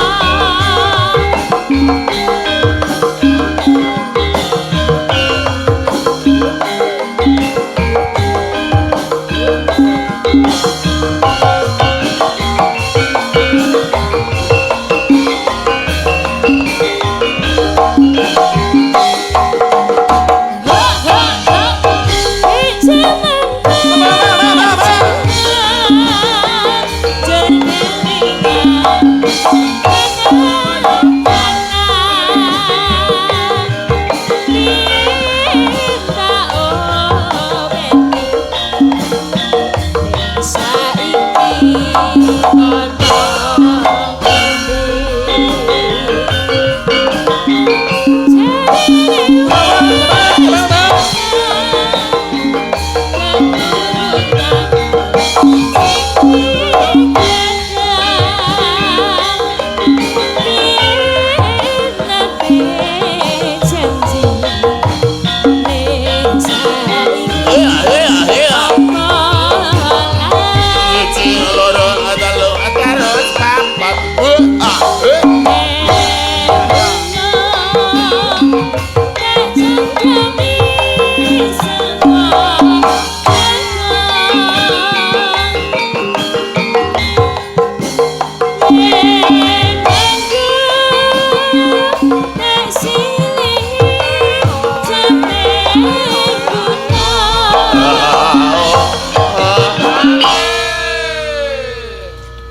Eh, eh, eh. Siji, loro, telu, terus papat. Eh, ah, eh.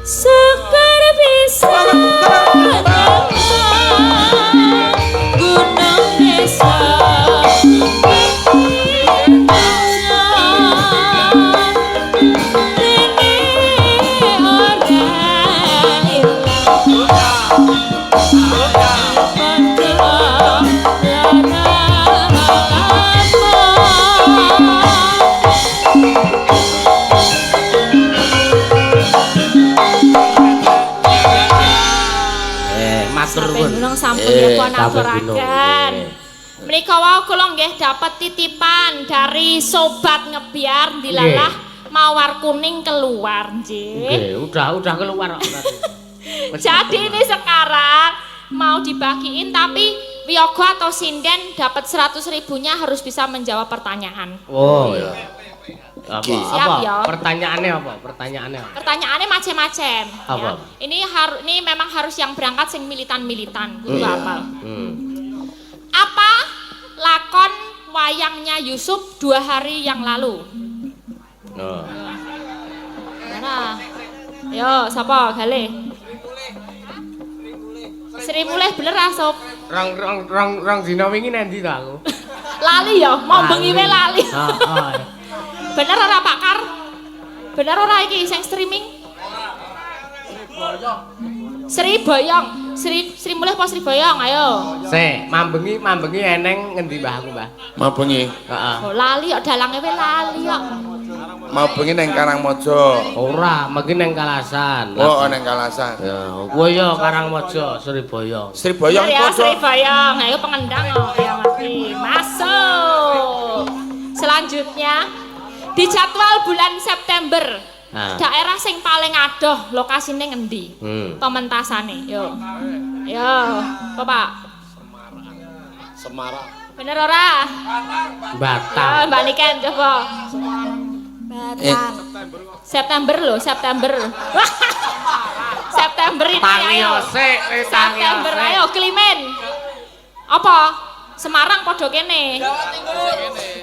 Sekar bisa gunung desa. Eh, matur Sampai nuwun. gunung sampun ya pun sampai gunung, aturaken. nggih. Menika wau kula nggih dapat titipan dari sobat ngebiar dilalah mawar kuning keluar nggih. Nggih, udah keluar kok berarti. Wis Jadi ini sekarang mau dibagiin tapi wiyogo atau sinden dapat 100 ribunya harus bisa menjawab pertanyaan. Oh ya. Apa? Siap, Apa? ya. Pertanyaannya apa? Pertanyaannya apa? Pertanyaannya macem-macem. Apa? Ya. Ini memang harus yang berangkat sing militan-militan, kudu hafal. Apa lakon wayangnya Yusuf 2 hari yang lalu? Oh. Mana? Yo, sapa gale? Sri Mulih bener ah, Sob. Rong rong rong rong dina wingi nendi to aku? Lali ya, mau bengi wae lali. Heeh. Bener ora Pak Kar? Bener ora iki sing streaming? Sri Boyong. Sri Sri Mulih apa Sri Boyong? Ayo. Sik, mambengi eneng ngendi Mbah aku, Mbah? Mau bengi, Heeh. Oh, lali kok dalange wae lali kok. mau bengi neng Karangmojo. Ora, mengki neng Kalasan. Oh, neng Kalasan. Ya, kuwi ya Karangmojo, Sri Boyong. Sri Boyong Bener ya, padha. Sri Boyong. Ayo pengendang kok ya ngerti. Masuk. Selanjutnya di jadwal bulan September. Ah. Daerah sing paling adoh lokasine ngendi? Pementasane, yo. Yo, apa Pak? Semarang. Bener ora? Batang. Yo, Mbak Niken coba. Eh, September loh, September. September ini Tangi ayo. sik, wis tangi September sik. ayo Klimen. Apa? Semarang padha kene.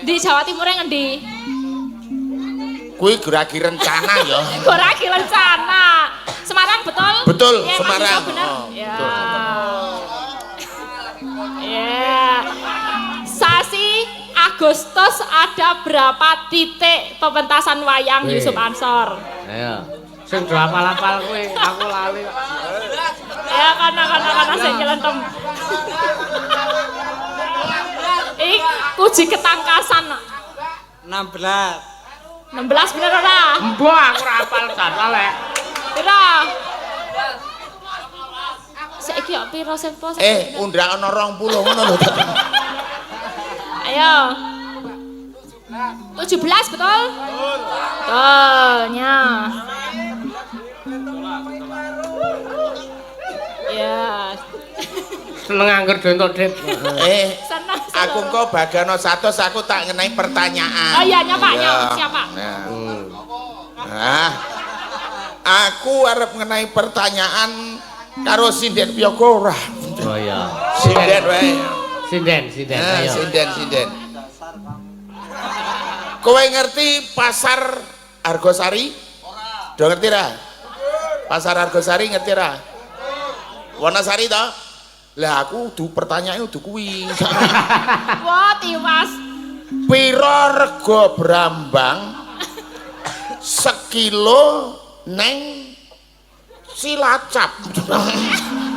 Di Jawa Timure ngendi? Kuwi geragi rencana ya. Ora ki rencana. Semarang betul? Betul, Ya, Mas Semarang. Yusuf bener? Oh, Ya. betul. Ya. Sasi Agustus ada berapa titik pementasan wayang Wih. Yusuf Ansor? Ayo. Sing do apal-apal kuwi, aku lali kok. Ya karena karena karena sing nyelentem. Iki uji ketangkasan. 16. 16 bener ora? Mbok aku ora apal jadwal lek. Pira? Saiki kok pira Sepo? Eh, undang ana 20 ngono lho. Ayo. 17 betul? Betul. Nya. Ya. Seneng angger do entuk dit. Eh, Seneng. aku engko bagano 100 aku tak ngenai pertanyaan. Oh iya, nyapa, Iya. nyapa, siapa? Nah. Nah. Aku arep ngenai pertanyaan karo sinden piyaga ora. Oh iya. Sinden wae. Sinden, sinden, Nah, ayo. sinden, sinden. Kowe ngerti pasar Argosari? Ora. Do ngerti ra? Pasar Argosari ngerti ra? Wonosari to? Lah aku du pertanyaane udu kuwi. Wah, tiwas. Piro rega brambang sekilo neng Cilacap?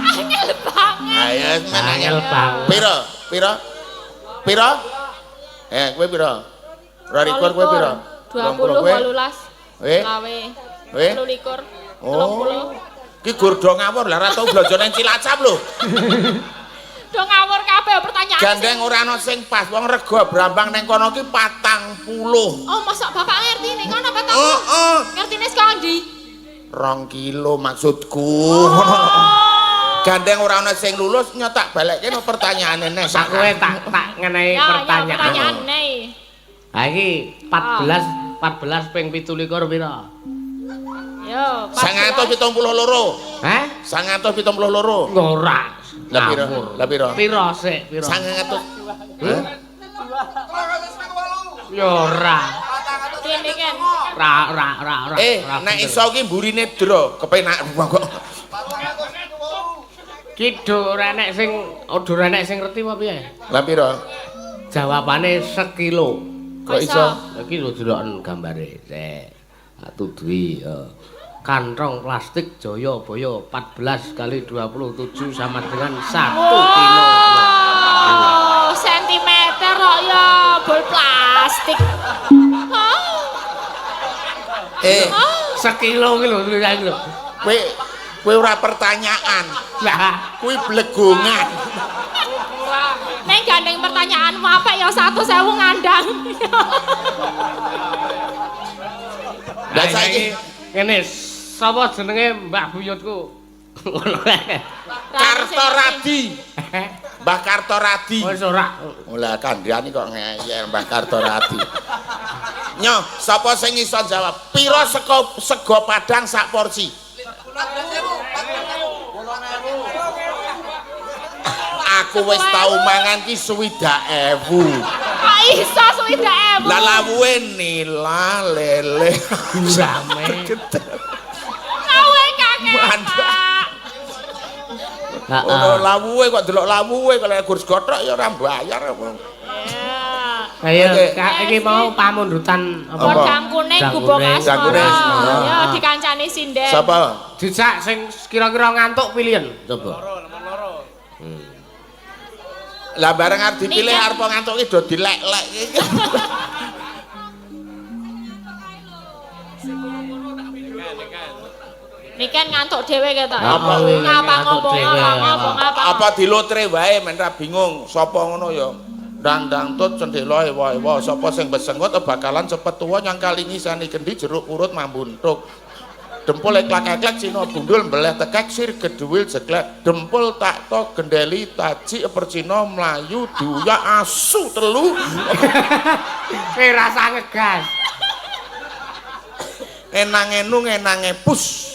Angel banget. Ayo Angel banget. Piro? Piro? Piro? Eh, kowe piro? 22 kowe piro? 20 kowe? 18. Eh? Lawe. Eh? 23. Oh. 30. Ki gur do ngawur lah ora tau blonjo nang Cilacap lho. Do ngawur kabeh pertanyaan. Gandeng ora ana sing pas wong rega brambang neng kono ki 40. Oh, mosok bapak ngerti ning kono patang. Heeh. Ngertine saka ndi? 2 kilo maksudku. Oh. Gandeng ora ana sing lulus nyotak balekke no pertanyaane neh. Aku wae tak tak ngenai Ya, ya pertanyaan. pertanyaan nih. Ha iki 14 14 ping 17 pira? Yo, 972. Hah? 972. Ora. Lah piro? Ngawur. Lah piro? Piro sik, piro? 900. Hah? Ya ora. Kene kan. Ra ra ra ra. Eh, ra nek bener. iso ki mburine dro, kepenak kok. Ki do ora enek sing do ora enek sing ngerti apa piye? Lah piro? Jawabane sekilo. Kok iso? Iki lho deloken gambare. Sik. Tak tuduhi. Ya. Kantong plastik Jayabaya 14 kali 27 sama dengan 1 kilo. Wow, sentimeter kok ya, bol plastik. Oh, Eh, Sekilo ki lho tulisan lho. kowe kowe ora pertanyaan, Lah, kuwi blegongan. Neng gandeng pertanyaanmu apa ya 100.000 ngandang. Lah saiki ngene sapa jenenge Mbah Buyutku? Ngono kae. Kartoradi. Mbah Kartoradi. Wis ora. Lah kandhane kok ngeyel Mbah Kartoradi. Nyo, sapa sing iso jawab? Piro sego sego padang sak porsi? Aku wis tau mangan ki 60.000. Kok iso 60.000? Lah lawuhe nila lele. Gurame. Lawuhe kakek. Mandek. Pak. Heeh. Ono lawuhe kok delok lawuhe kalau gur sego tok ya ora bayar. Ya. Ayo, Oke. Kak, iki mau pamundutan apa? Apa? Podang kuning Podang gubuk kuning. Podang kuning. asmara. Ah. Ya dikancani sinden. Sapa? Dijak sing kira-kira ngantuk pilihan. Coba. Lah bareng arep dipilih Niken. arep ngantuk ki do dilek-lek iki. Niken ngantuk dhewe ketok. Apa kuwi? Ngapa Ngantuk ngomong dhewe, apa ngomong apa. Apa dilotre wae men ra bingung sapa ngono ya. Dandang tut cendela ewa-ewa sapa sing besengut bakalan cepet tuwa nyangkali ngisani kendi jeruk urut mambuntuk. Dempul eklak-eklek Cina bundul mbeleh tekek sir geduwil jeglek dempul tak to gendeli taji percina mlayu duya asu telu. Eh rasa ngegas. Enang enu enange pus.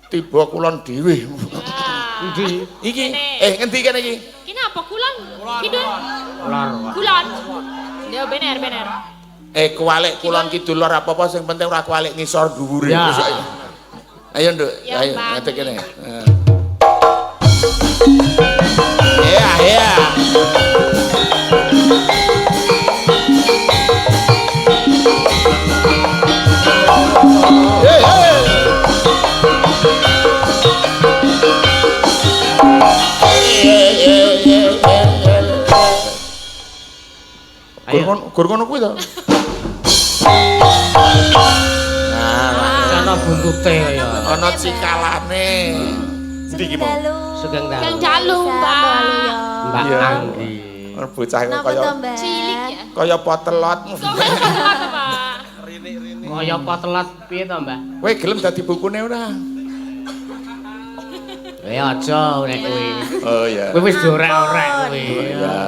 Tiba kulon dhewe. Ah. Endi? Iki. Kene. Ngendi kene iki? Kini apa kulon? Kidul. Lor. Kulon. Ya bener bener. Kuwalik kulon kidul lor apa-apa sing penting ora kuwalik ngisor dhuwure. Ya. Ayo, Nduk. Ya, Ayo Bang. ngadeg kene. Heeh. Iya, iya. Hey, hey. Ayo. Gur kono kuwi to. Nah, Ana buntute ya. ana cikalane. Endi iki mau? Sugeng dalu. Sugeng dalu, Mbak. Mbak Iya. Anggi. Bocah kok Napa kaya to, Mbak? Cilik ya. kaya potelot. Kok kaya potelot, Pak? Kaya potelot piye to, Mbak? Kowe gelem dadi bukune ora? Aja nek kuwi. Oh iya. Kuwi wis diorek-orek kuwi. Iya.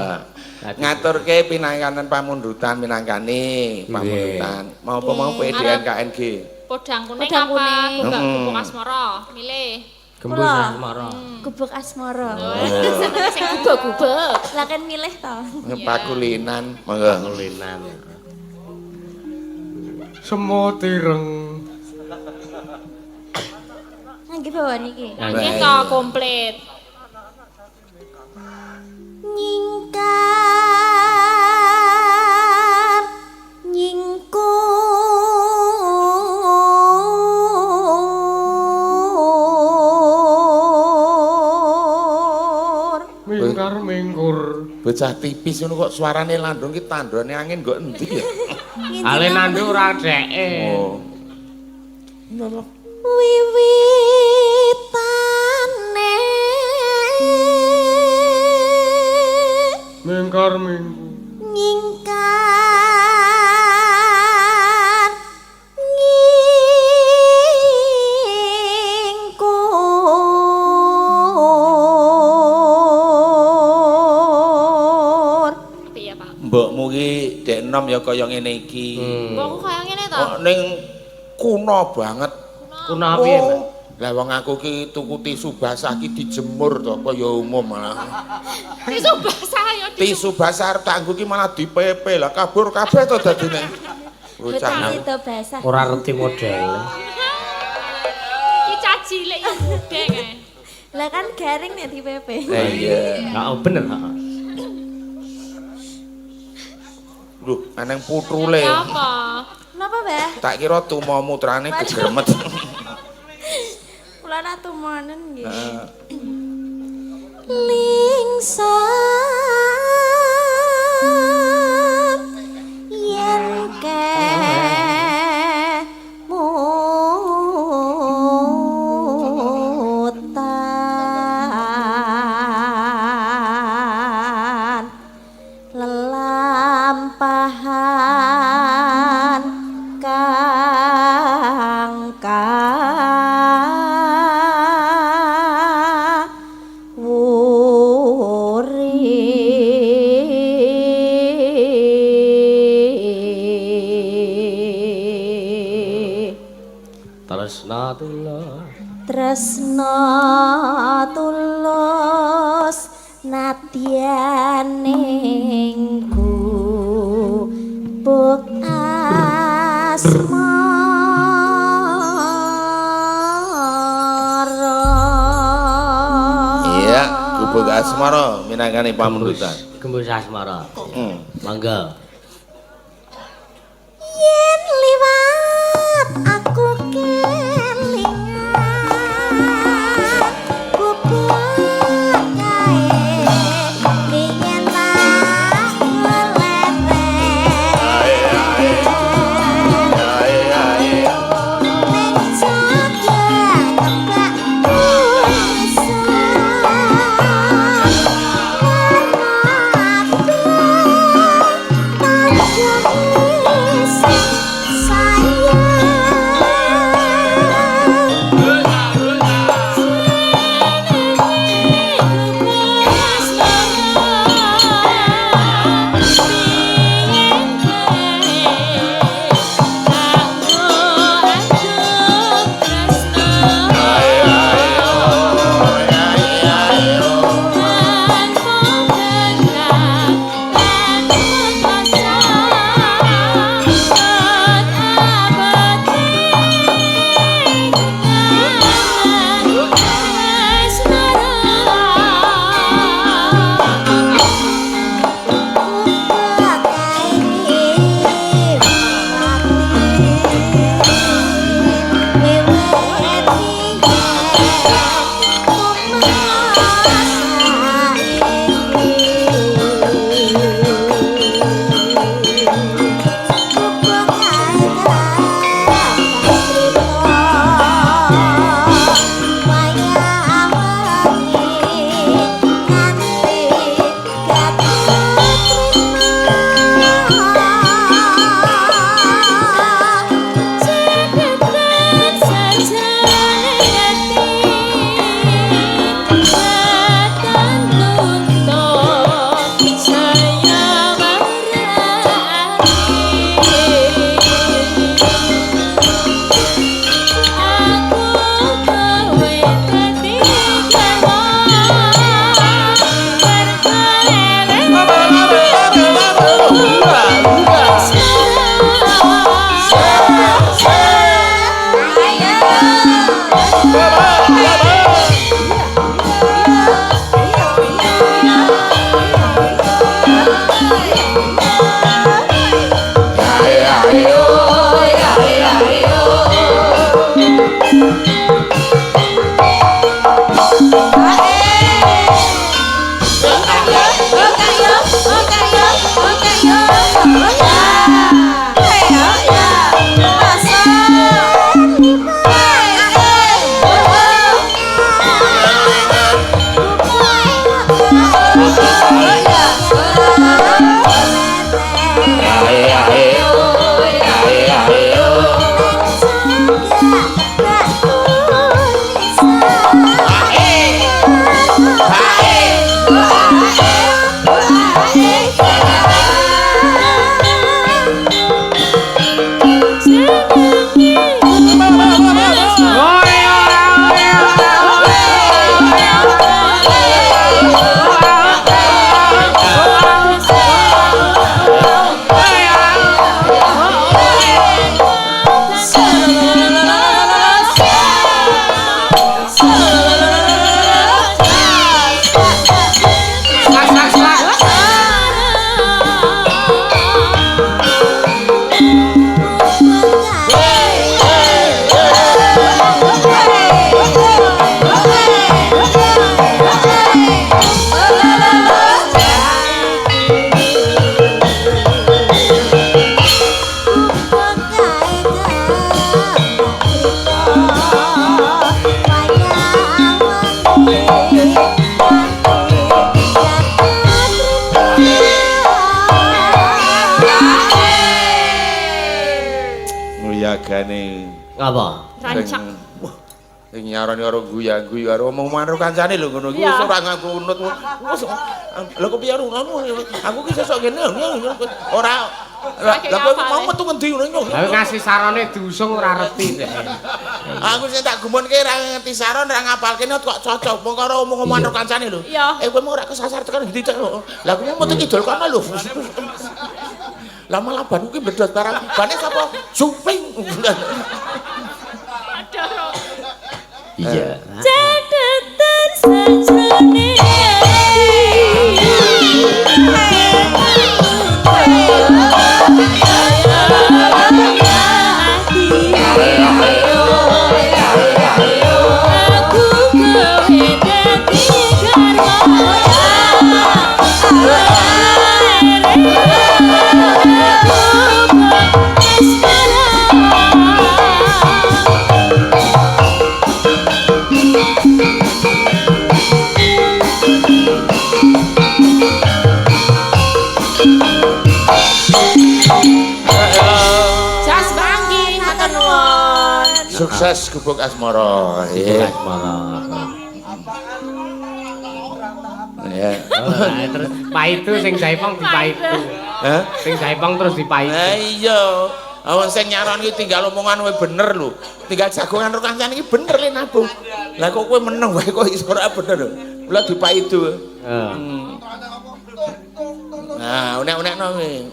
Ngaturke pinangkanan pamundutan minangkani pamundutan. Mau apa mau PDNKNG. Podang kuning Podang apa? kuning. Gubuk Mm. gubuk asmara. Milih. Gembus Kula. asmara. Gubuk asmara. Seneng sing gubuk-gubuk. Lah kan milih to. Pakulinan, monggo. Kulinan. Semut ireng. Ngangge bawa niki. Nggih to komplit. Nyingkar nyingkur Mingkar mingkur. Bocah tipis ngono kok suarane landung ki tandone angin nggo endi ya? Ale nandu ora dheke. Oh. Wiwitane Mingkar mingkur. nyingkar nyingkur Piye, Pak? Mbokmu ki dek enom ya kaya ngene iki. Mbokku kaya ngene to. Kok ning kuno banget. Kuno piye, Mbak? Oh. Lah wong aku ki tuku tisu basah ki dijemur to kaya umum malah. Tisu basah ya tisu. Tisu basah arep tak nggo ki malah dipepe lah kabur kabeh to dadine. Bocah Betah itu basah. Ora reti modele. Iki cah cilik ya mudeng ae. Lah kan garing nek di PP. Iya. Heeh, bener, heeh. Lho, aneng putrule. Apa? Napa, Mbah? Tak kira tumo mutrane gegremet. Kula nak tumonen nggih. Heeh. Lingsam yen kemutan lelampahan kang kawuri Tresna tulus. Tresna tulus nadyaning gubuk asmara. Iya, gubuk asmara minangkani pamundutan. Gembus asmara. Hmm. Mangga. Yen liwat aku kelingan gubuk kae biyen tak ngelereng ning Jogja kebak pisan karena aku. juragane. Apa? Rancak. Wah, sing nyarani karo guya-guyu karo omong karo kancane lho ngono iku wis ora ngaku nut. Wis lho kok piye ngono aku ki sesuk ngene ora. Lah kowe mau metu ngendi ngono. Lah ngasih sarane diusung ora reti. Aku sing tak gumunke ora ngerti saron ora ngapalke kok cocok mung karo omong-omongan karo kancane lho. Eh kowe mau ora kesasar tekan ngendi cek. Lah kowe metu kidul kono lho. Lah malah banku ki mbledhos barang. Bane sapa? Juping. Iya. Catetan sajrone ati. Aku kowe dadi garwa. Jas bangki matur nuwun. Sukses Gubuk Asmara. Gubuk Asmara. Iya. Terus paitu sing jaipong dipaitu. Hah? Sing jaipong terus dipaitu. Lah iya. Wong sing nyaron iki tinggal omongan kowe bener lho. Tinggal jagongan karo kancane iki bener le nabung. Lah kok kowe meneng wae kok iso ora bener lho. Kula dipaitu. Heeh. Nah, unek-unekno kuwi.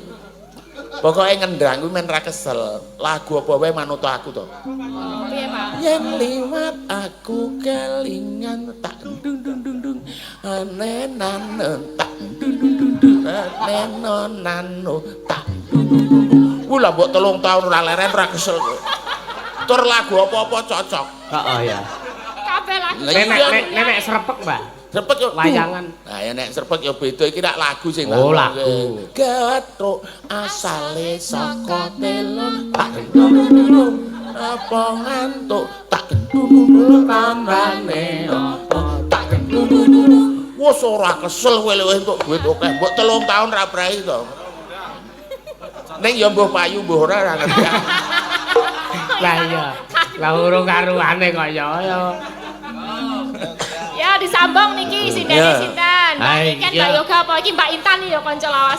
Pokoke ngendang kuwi men ra kesel. Lagu apa wae manut aku to. Piye, Pak? Yen liwat aku kelingan tak dung dung dung dung anenan tak dung dung dung dung anenonano tak dung dung dung dung. Kuwi lha mbok 3 tahun ora leren ra kesel kowe. Tur lagu apa-apa cocok. Heeh ya. Kabeh lagu. Lah Nek iya. nek nek srepek, Mbak. Srepek yo Wayangan. Nah ya nek srepek yo beda iki rak lagu sing Oh, lagu. Gethuk asale saka telo tak dung dung dung dung. Apa ngantuk tak dung dung dung tanane apa tak dung dung dung dung. Wes ora kesel kowe lho entuk duit akeh. Mbok 3 tahun ra prei to. Ning ya mbuh payu mbuh ora ora ngerti. Lah iya. Lah urung karuane kok ya. Ya disambung niki sindene sinten. Mbak Niken, Mbak Yoga apa iki Mbak Intan ya kanca lawas.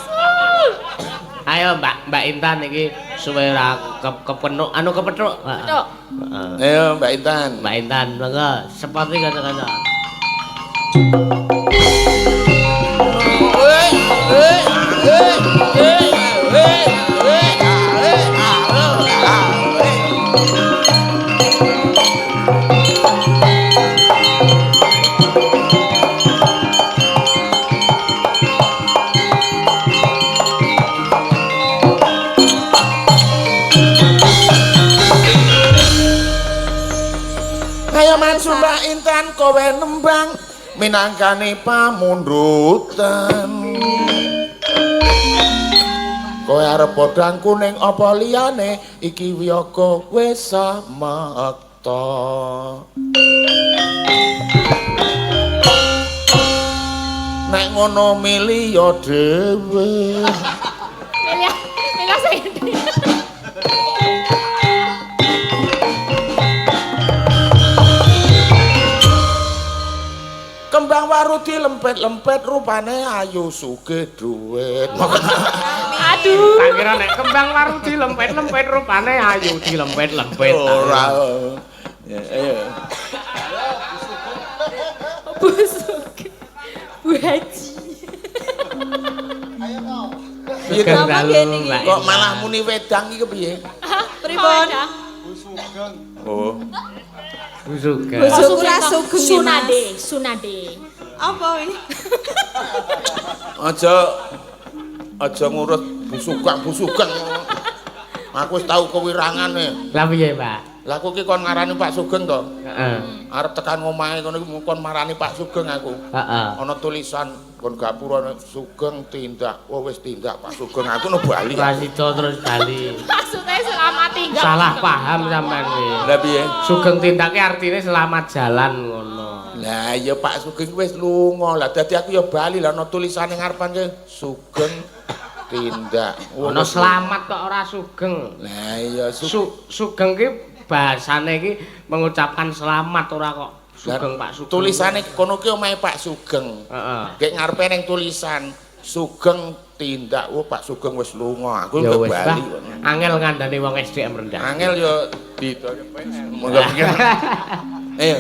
Ayo Mbak Mbak Intan iki suwe ora kepenuk anu kepethuk. Kepethuk. Heeh. Ayo Mbak Intan. Mbak Intan monggo sepati kanca-kanca. Hei, hei, hei, hei, hei, hei, hei, hei. Ayo maju Mbak Intan kowe nembang minangkani pamundutan. Kowe arep podang kuning apa liyane iki wiyaga wis samekta. Nek ngono milih ya dhewe. Milih milih sing endi? Kembang waru dilempet-lempet rupane ayu sugih duit. Aduh. Tak kira nek kembang waru dilempet-lempet rupane ayu dilempet-lempet. Ora. Ya, ayo. Bu Sugih. Bu Haji. Piye Sugeng to? dalu, Mbak Kok Intan. malah muni wedang iki kepiye? Pripun? Oh. Bu Sugeng. Bu Sugeng ora sugeng ya, Mas. Sunade, Sunade. Apa wi? Aja aja ngurus busugang-busugang. Aku wis tau kewirangane. Lah piye, Pak? Lah aku ki kon ngarani Pak Sugeng to. Heeh. Arep tekan omahe kono iku kon marani Pak Sugeng aku. Heeh. Ana tulisan kon gapura Sugeng tindak. Oh wis tindak Pak Sugeng aku no bali. Ora sida terus bali. Maksudnya selamat tinggal. Salah paham sampean kuwi. Lah piye? Sugeng tindake artine selamat jalan ngono. Lah ya Pak Sugeng wis lunga. Lah dadi aku ya bali lah ana tulisane ngarepan ke Sugeng Tindak. Ana selamat kok ora sugeng. Lah iya Sugeng ki bahasane iki mengucapkan selamat ora kok Sugeng Pak Sugeng. Tulisane kono ki omahe Pak Sugeng. Heeh. Gek ngarepe ning tulisan Sugeng Tindak. Oh Pak Sugeng wis lunga. Aku Ya wis, bali. Angel ngandani wong SDM rendah. Angel ya di monggo pikir. Ayo.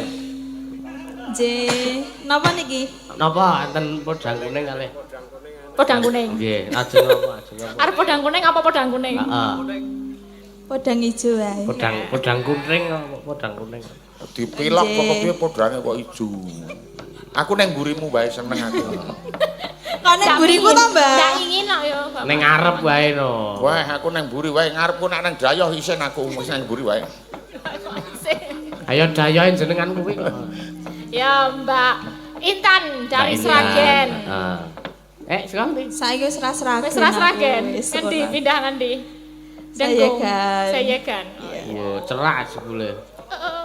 Nggih. Napa niki? Napa enten podang kuning kalih? Podang kuning. Nggih, ajeng apa ajeng apa? Arep podang kuning apa podang kuning? Heeh. Podang ijo wae. Podang kuning apa podang kuning? Dipilok kok kepiye podange kok ijo. Aku neng mburimu wae seneng aku. Kok neng mburiku to, Mbak? Ndak ingin kok ya, Bapak. Neng ngarep wae no. Wah, aku neng mburi wae, ngarepku nek nang dayoh isin aku wis nang mburi wae. Ayo dayohe jenengan kuwi kok. Ya, Mbak Intan dari Sragen. Heeh. Sekarang ndi? Saiki wis ra Sragen. Wis ra Sragen. Ngendi pindah ngendi? Sayegan. Sayegan. Wo, cerak jebule. Heeh.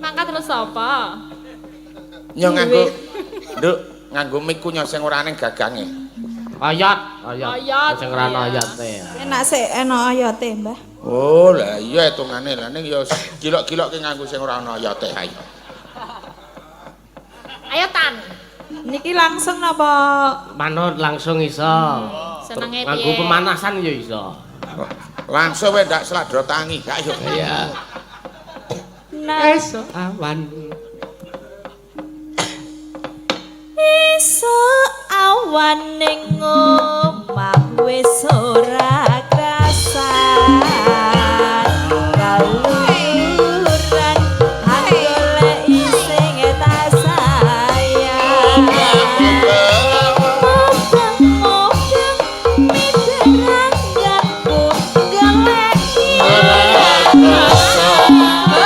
Mangkat terus sapa? Yo nganggo Nduk, nganggo mic ku nyo sing ora ning gagange. Oyot, oyot. Oyot, Sing ora ana iya. oyote. Enak sik enak oyote, Mbah. Oh, lah iya hitungane lah ning yo gilok-gilokke nganggo sing ora ana oyote ayo. Ayo Tan. Niki langsung napa? Manut langsung iso. Senenge Nganggo piye? pemanasan ya iso. Langsung wae ndak seladro tangi, gak yo. Iya. Nah, Esuk awan. esuk awan ning omah wis ora krasan. Kaluran goleki sing tak sayang. Mubeng-mubeng miderangganku goleki. Esuk awan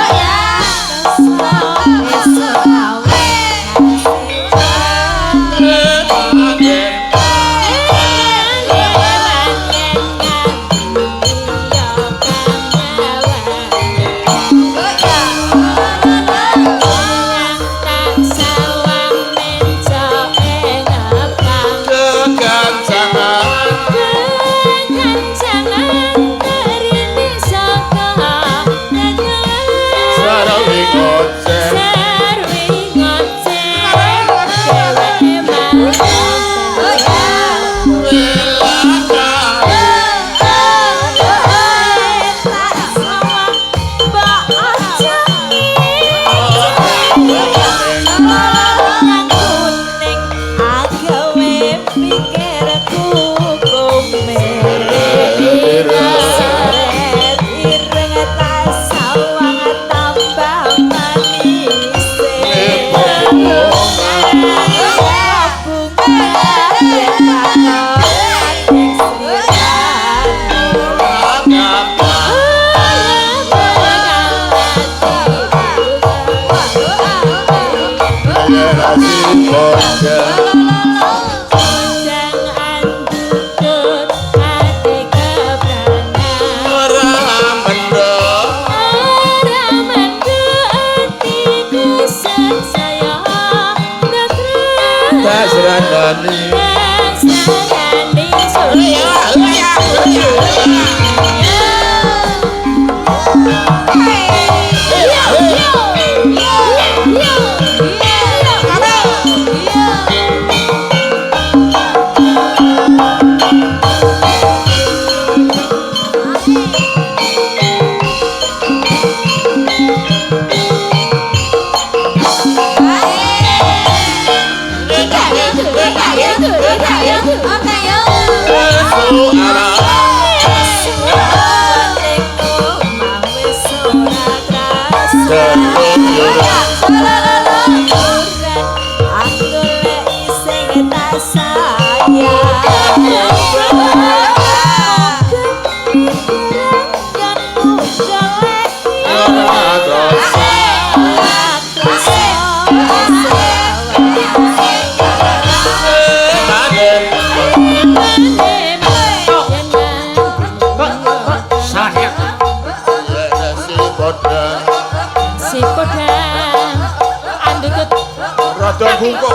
Rada bungkuk.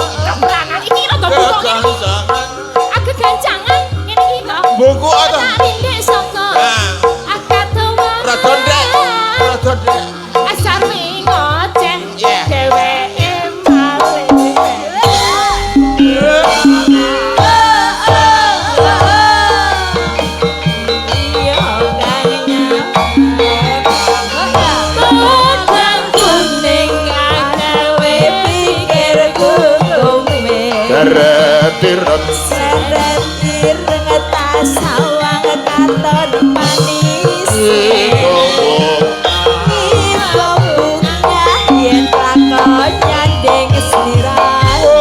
Iki rada bungkuk. Agak gancangan. Mbungkuk to. Tak saka. Akatowa. Rada ndek. Rada ndek. Asarmi ngoceh dheweke malih. Iya kang nyamar. Podang kuning agawe Pikirku kume. Seret Seret ireng tak sawang katon manis. Ibu bunga yen lakon nyanding sliramu.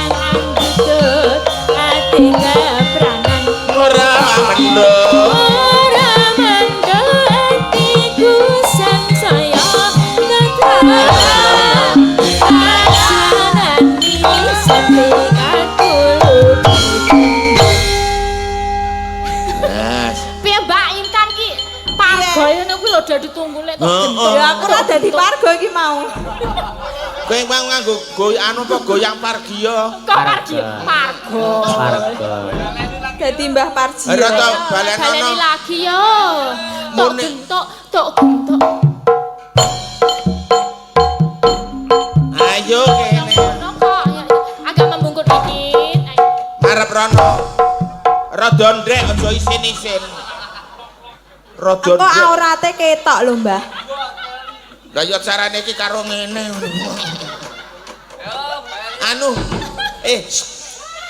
Atiku ati kepranan. Ora mendho. Ora mendho atiku sangsaya tetap. Asanani sepi aku Yes. Piye Mbak Intan ki pargo ngono kuwi lho udah ditunggu lek tok Heeh. Ya aku ora dadi pargo iki mau. Kowe mau nganggo goy anu apa goyang pargiya? Kok pargi pargo. Pargo. Dadi Mbah Parji. Ora to Baleni balenono. lagi yo. Tok Muni. gentok, tok gentok. Ayo kene. Ngono kok ya, ya. Agak membungkuk dikit. Ayo. Arep rono. Rada ndrek aja isin-isin. Rada Aku ndrek. aurate ketok lho, Mbah. Lah ya carane iki karo ngene. Anu,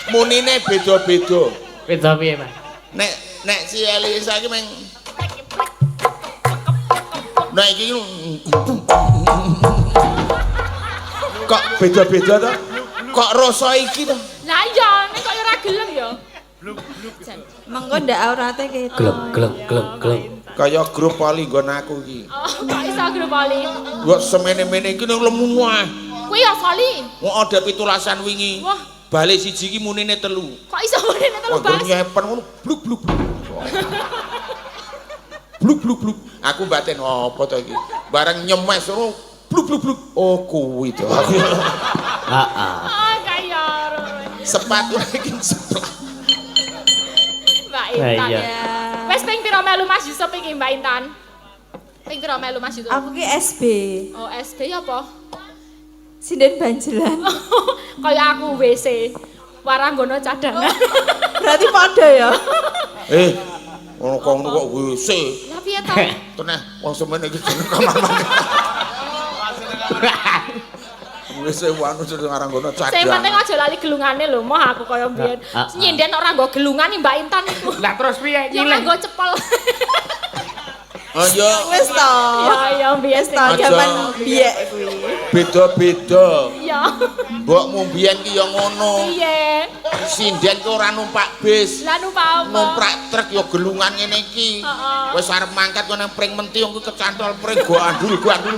munine beda-beda. Beda piye, Mas? Nek nek si Elisa iki meng Nek iki kok beda-beda to? Kok rasa iki to? Lah iya, nek kok ora gelem ya. Mengko ndak aurate ketok. Gleng gleng gleng gleng. Kaya grup poli nggon aku iki. Oh, kok iso grup voli? Kok semene-mene iki ning lemu wae. Kuwi ya voli. Wong ada 17-an wingi. Wah. Balik siji iki munine 3. Kok iso munine 3 Wah, bas? nyepen ngono bluk bluk bluk. Bluk bluk bluk. Aku batin apa to iki? Bareng nyemes ngono bluk bluk bluk. Oh, kuwi to. Heeh. Oh, kaya Sepatu iki seplak. Mbak Intan. Iya. Wes ping pira melu Mas Yusuf iki Mbak Intan? Ping pira melu Mas Yusuf? Aku ki SB. Oh, SB ya apa? Sinden Banjelan. Kaya aku WC. Waranggono cadangan. Berarti padha ya. Ngono kok ngono kok WC. Lah piye to? Teneh wong semene iki jeneng kamar mandi. WC wanu jeneng Waranggono cadangan. Sing penting aja lali gelungane lho, moh aku kaya mbiyen. Nyinden ora nggo gelungan Mbak Intan iku. Lah terus piye Ya nyileh? nggo cepel. Oh iya, Wis to. Ya ya mbiyen Wis to Aja. jaman biyek kuwi. beda-beda. Ya. Mbokmu mbiyen ki ya ngono. Piye? Sinden ki ora numpak bis. Lah numpak apa? Numpak truk ya gelungan ngene iki. Heeh. Wis arep mangkat kono nang pring menti wong ki kecantol pring go andul go andul.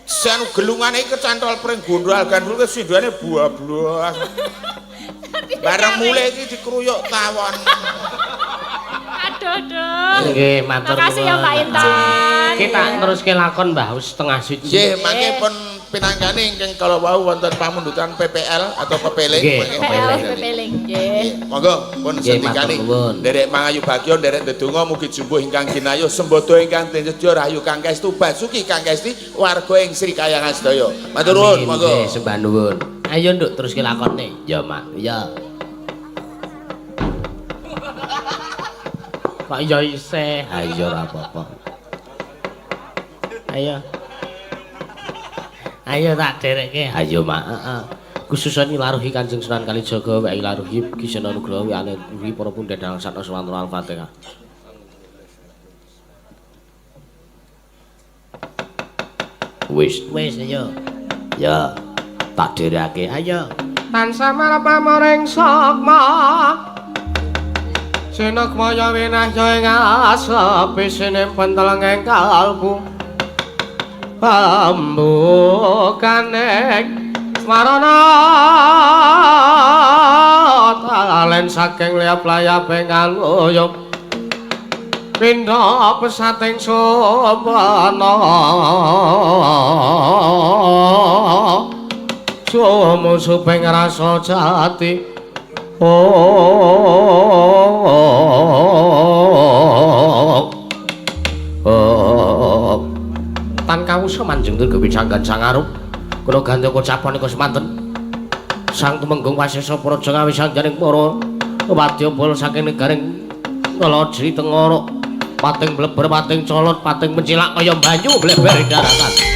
Sen gelungane iki kecantol pring gondal gandul ke sindane buah-buah. Bareng mulai iki dikruyuk tawon. Aduh aduh. Nggih, matur Makasih ya Mbak Intan. Kita teruske lakon Mbah wis 12:30. Nggih, mangke pun pinanggane ingkang kala wau wonten pamundutan PPL atau pepeling. Nggih, Mangke PL pepeling. pepeling nggih. Monggo pun Nggih, sendikane. matur nuwun. Nderek mangayu bagya nderek ndedonga mugi jumbuh ingkang ginayuh sembodo ingkang tinjedya rahayu kang kaestu basuki kang kaesti warga ing Sri Kayangan sedaya. Matur nuwun, Amin, monggo. nggih, sembah nuwun. Ayo nduk teruske lakone. Ya, Mak. Ya. Kok ya isih? Ayo ora apa-apa. Ayo. Ayo tak derekke. Ayo, Mak. Heeh. Khususan ilaruhi Kanjeng Sunan Kalijaga wa ilaruhi Ki Seno Nugroho wa ilaruhi para pundhen dalang satna swantra Al-Fatihah. Wis, wis ayo. Ya, tak dherekake. Ayo. Tansah marep pamoring sukma. Sinukmaya winahya ing asep isine penteleng ing kalbu. Pambukaning marana talen saking liyap layap ing aluyup. Pindha pesating sumana sumusuping rasa jati. Oh, tan kawusa manjing durga wicanggan sangarup kula gandha kocapan nika semanten Sang Tumenggung Wasesa Praja ngawisanjaning para wadyabala saking negaring Kalajri Tengara pating bleber pating colot pating mencilak kaya banyu bleber daratan.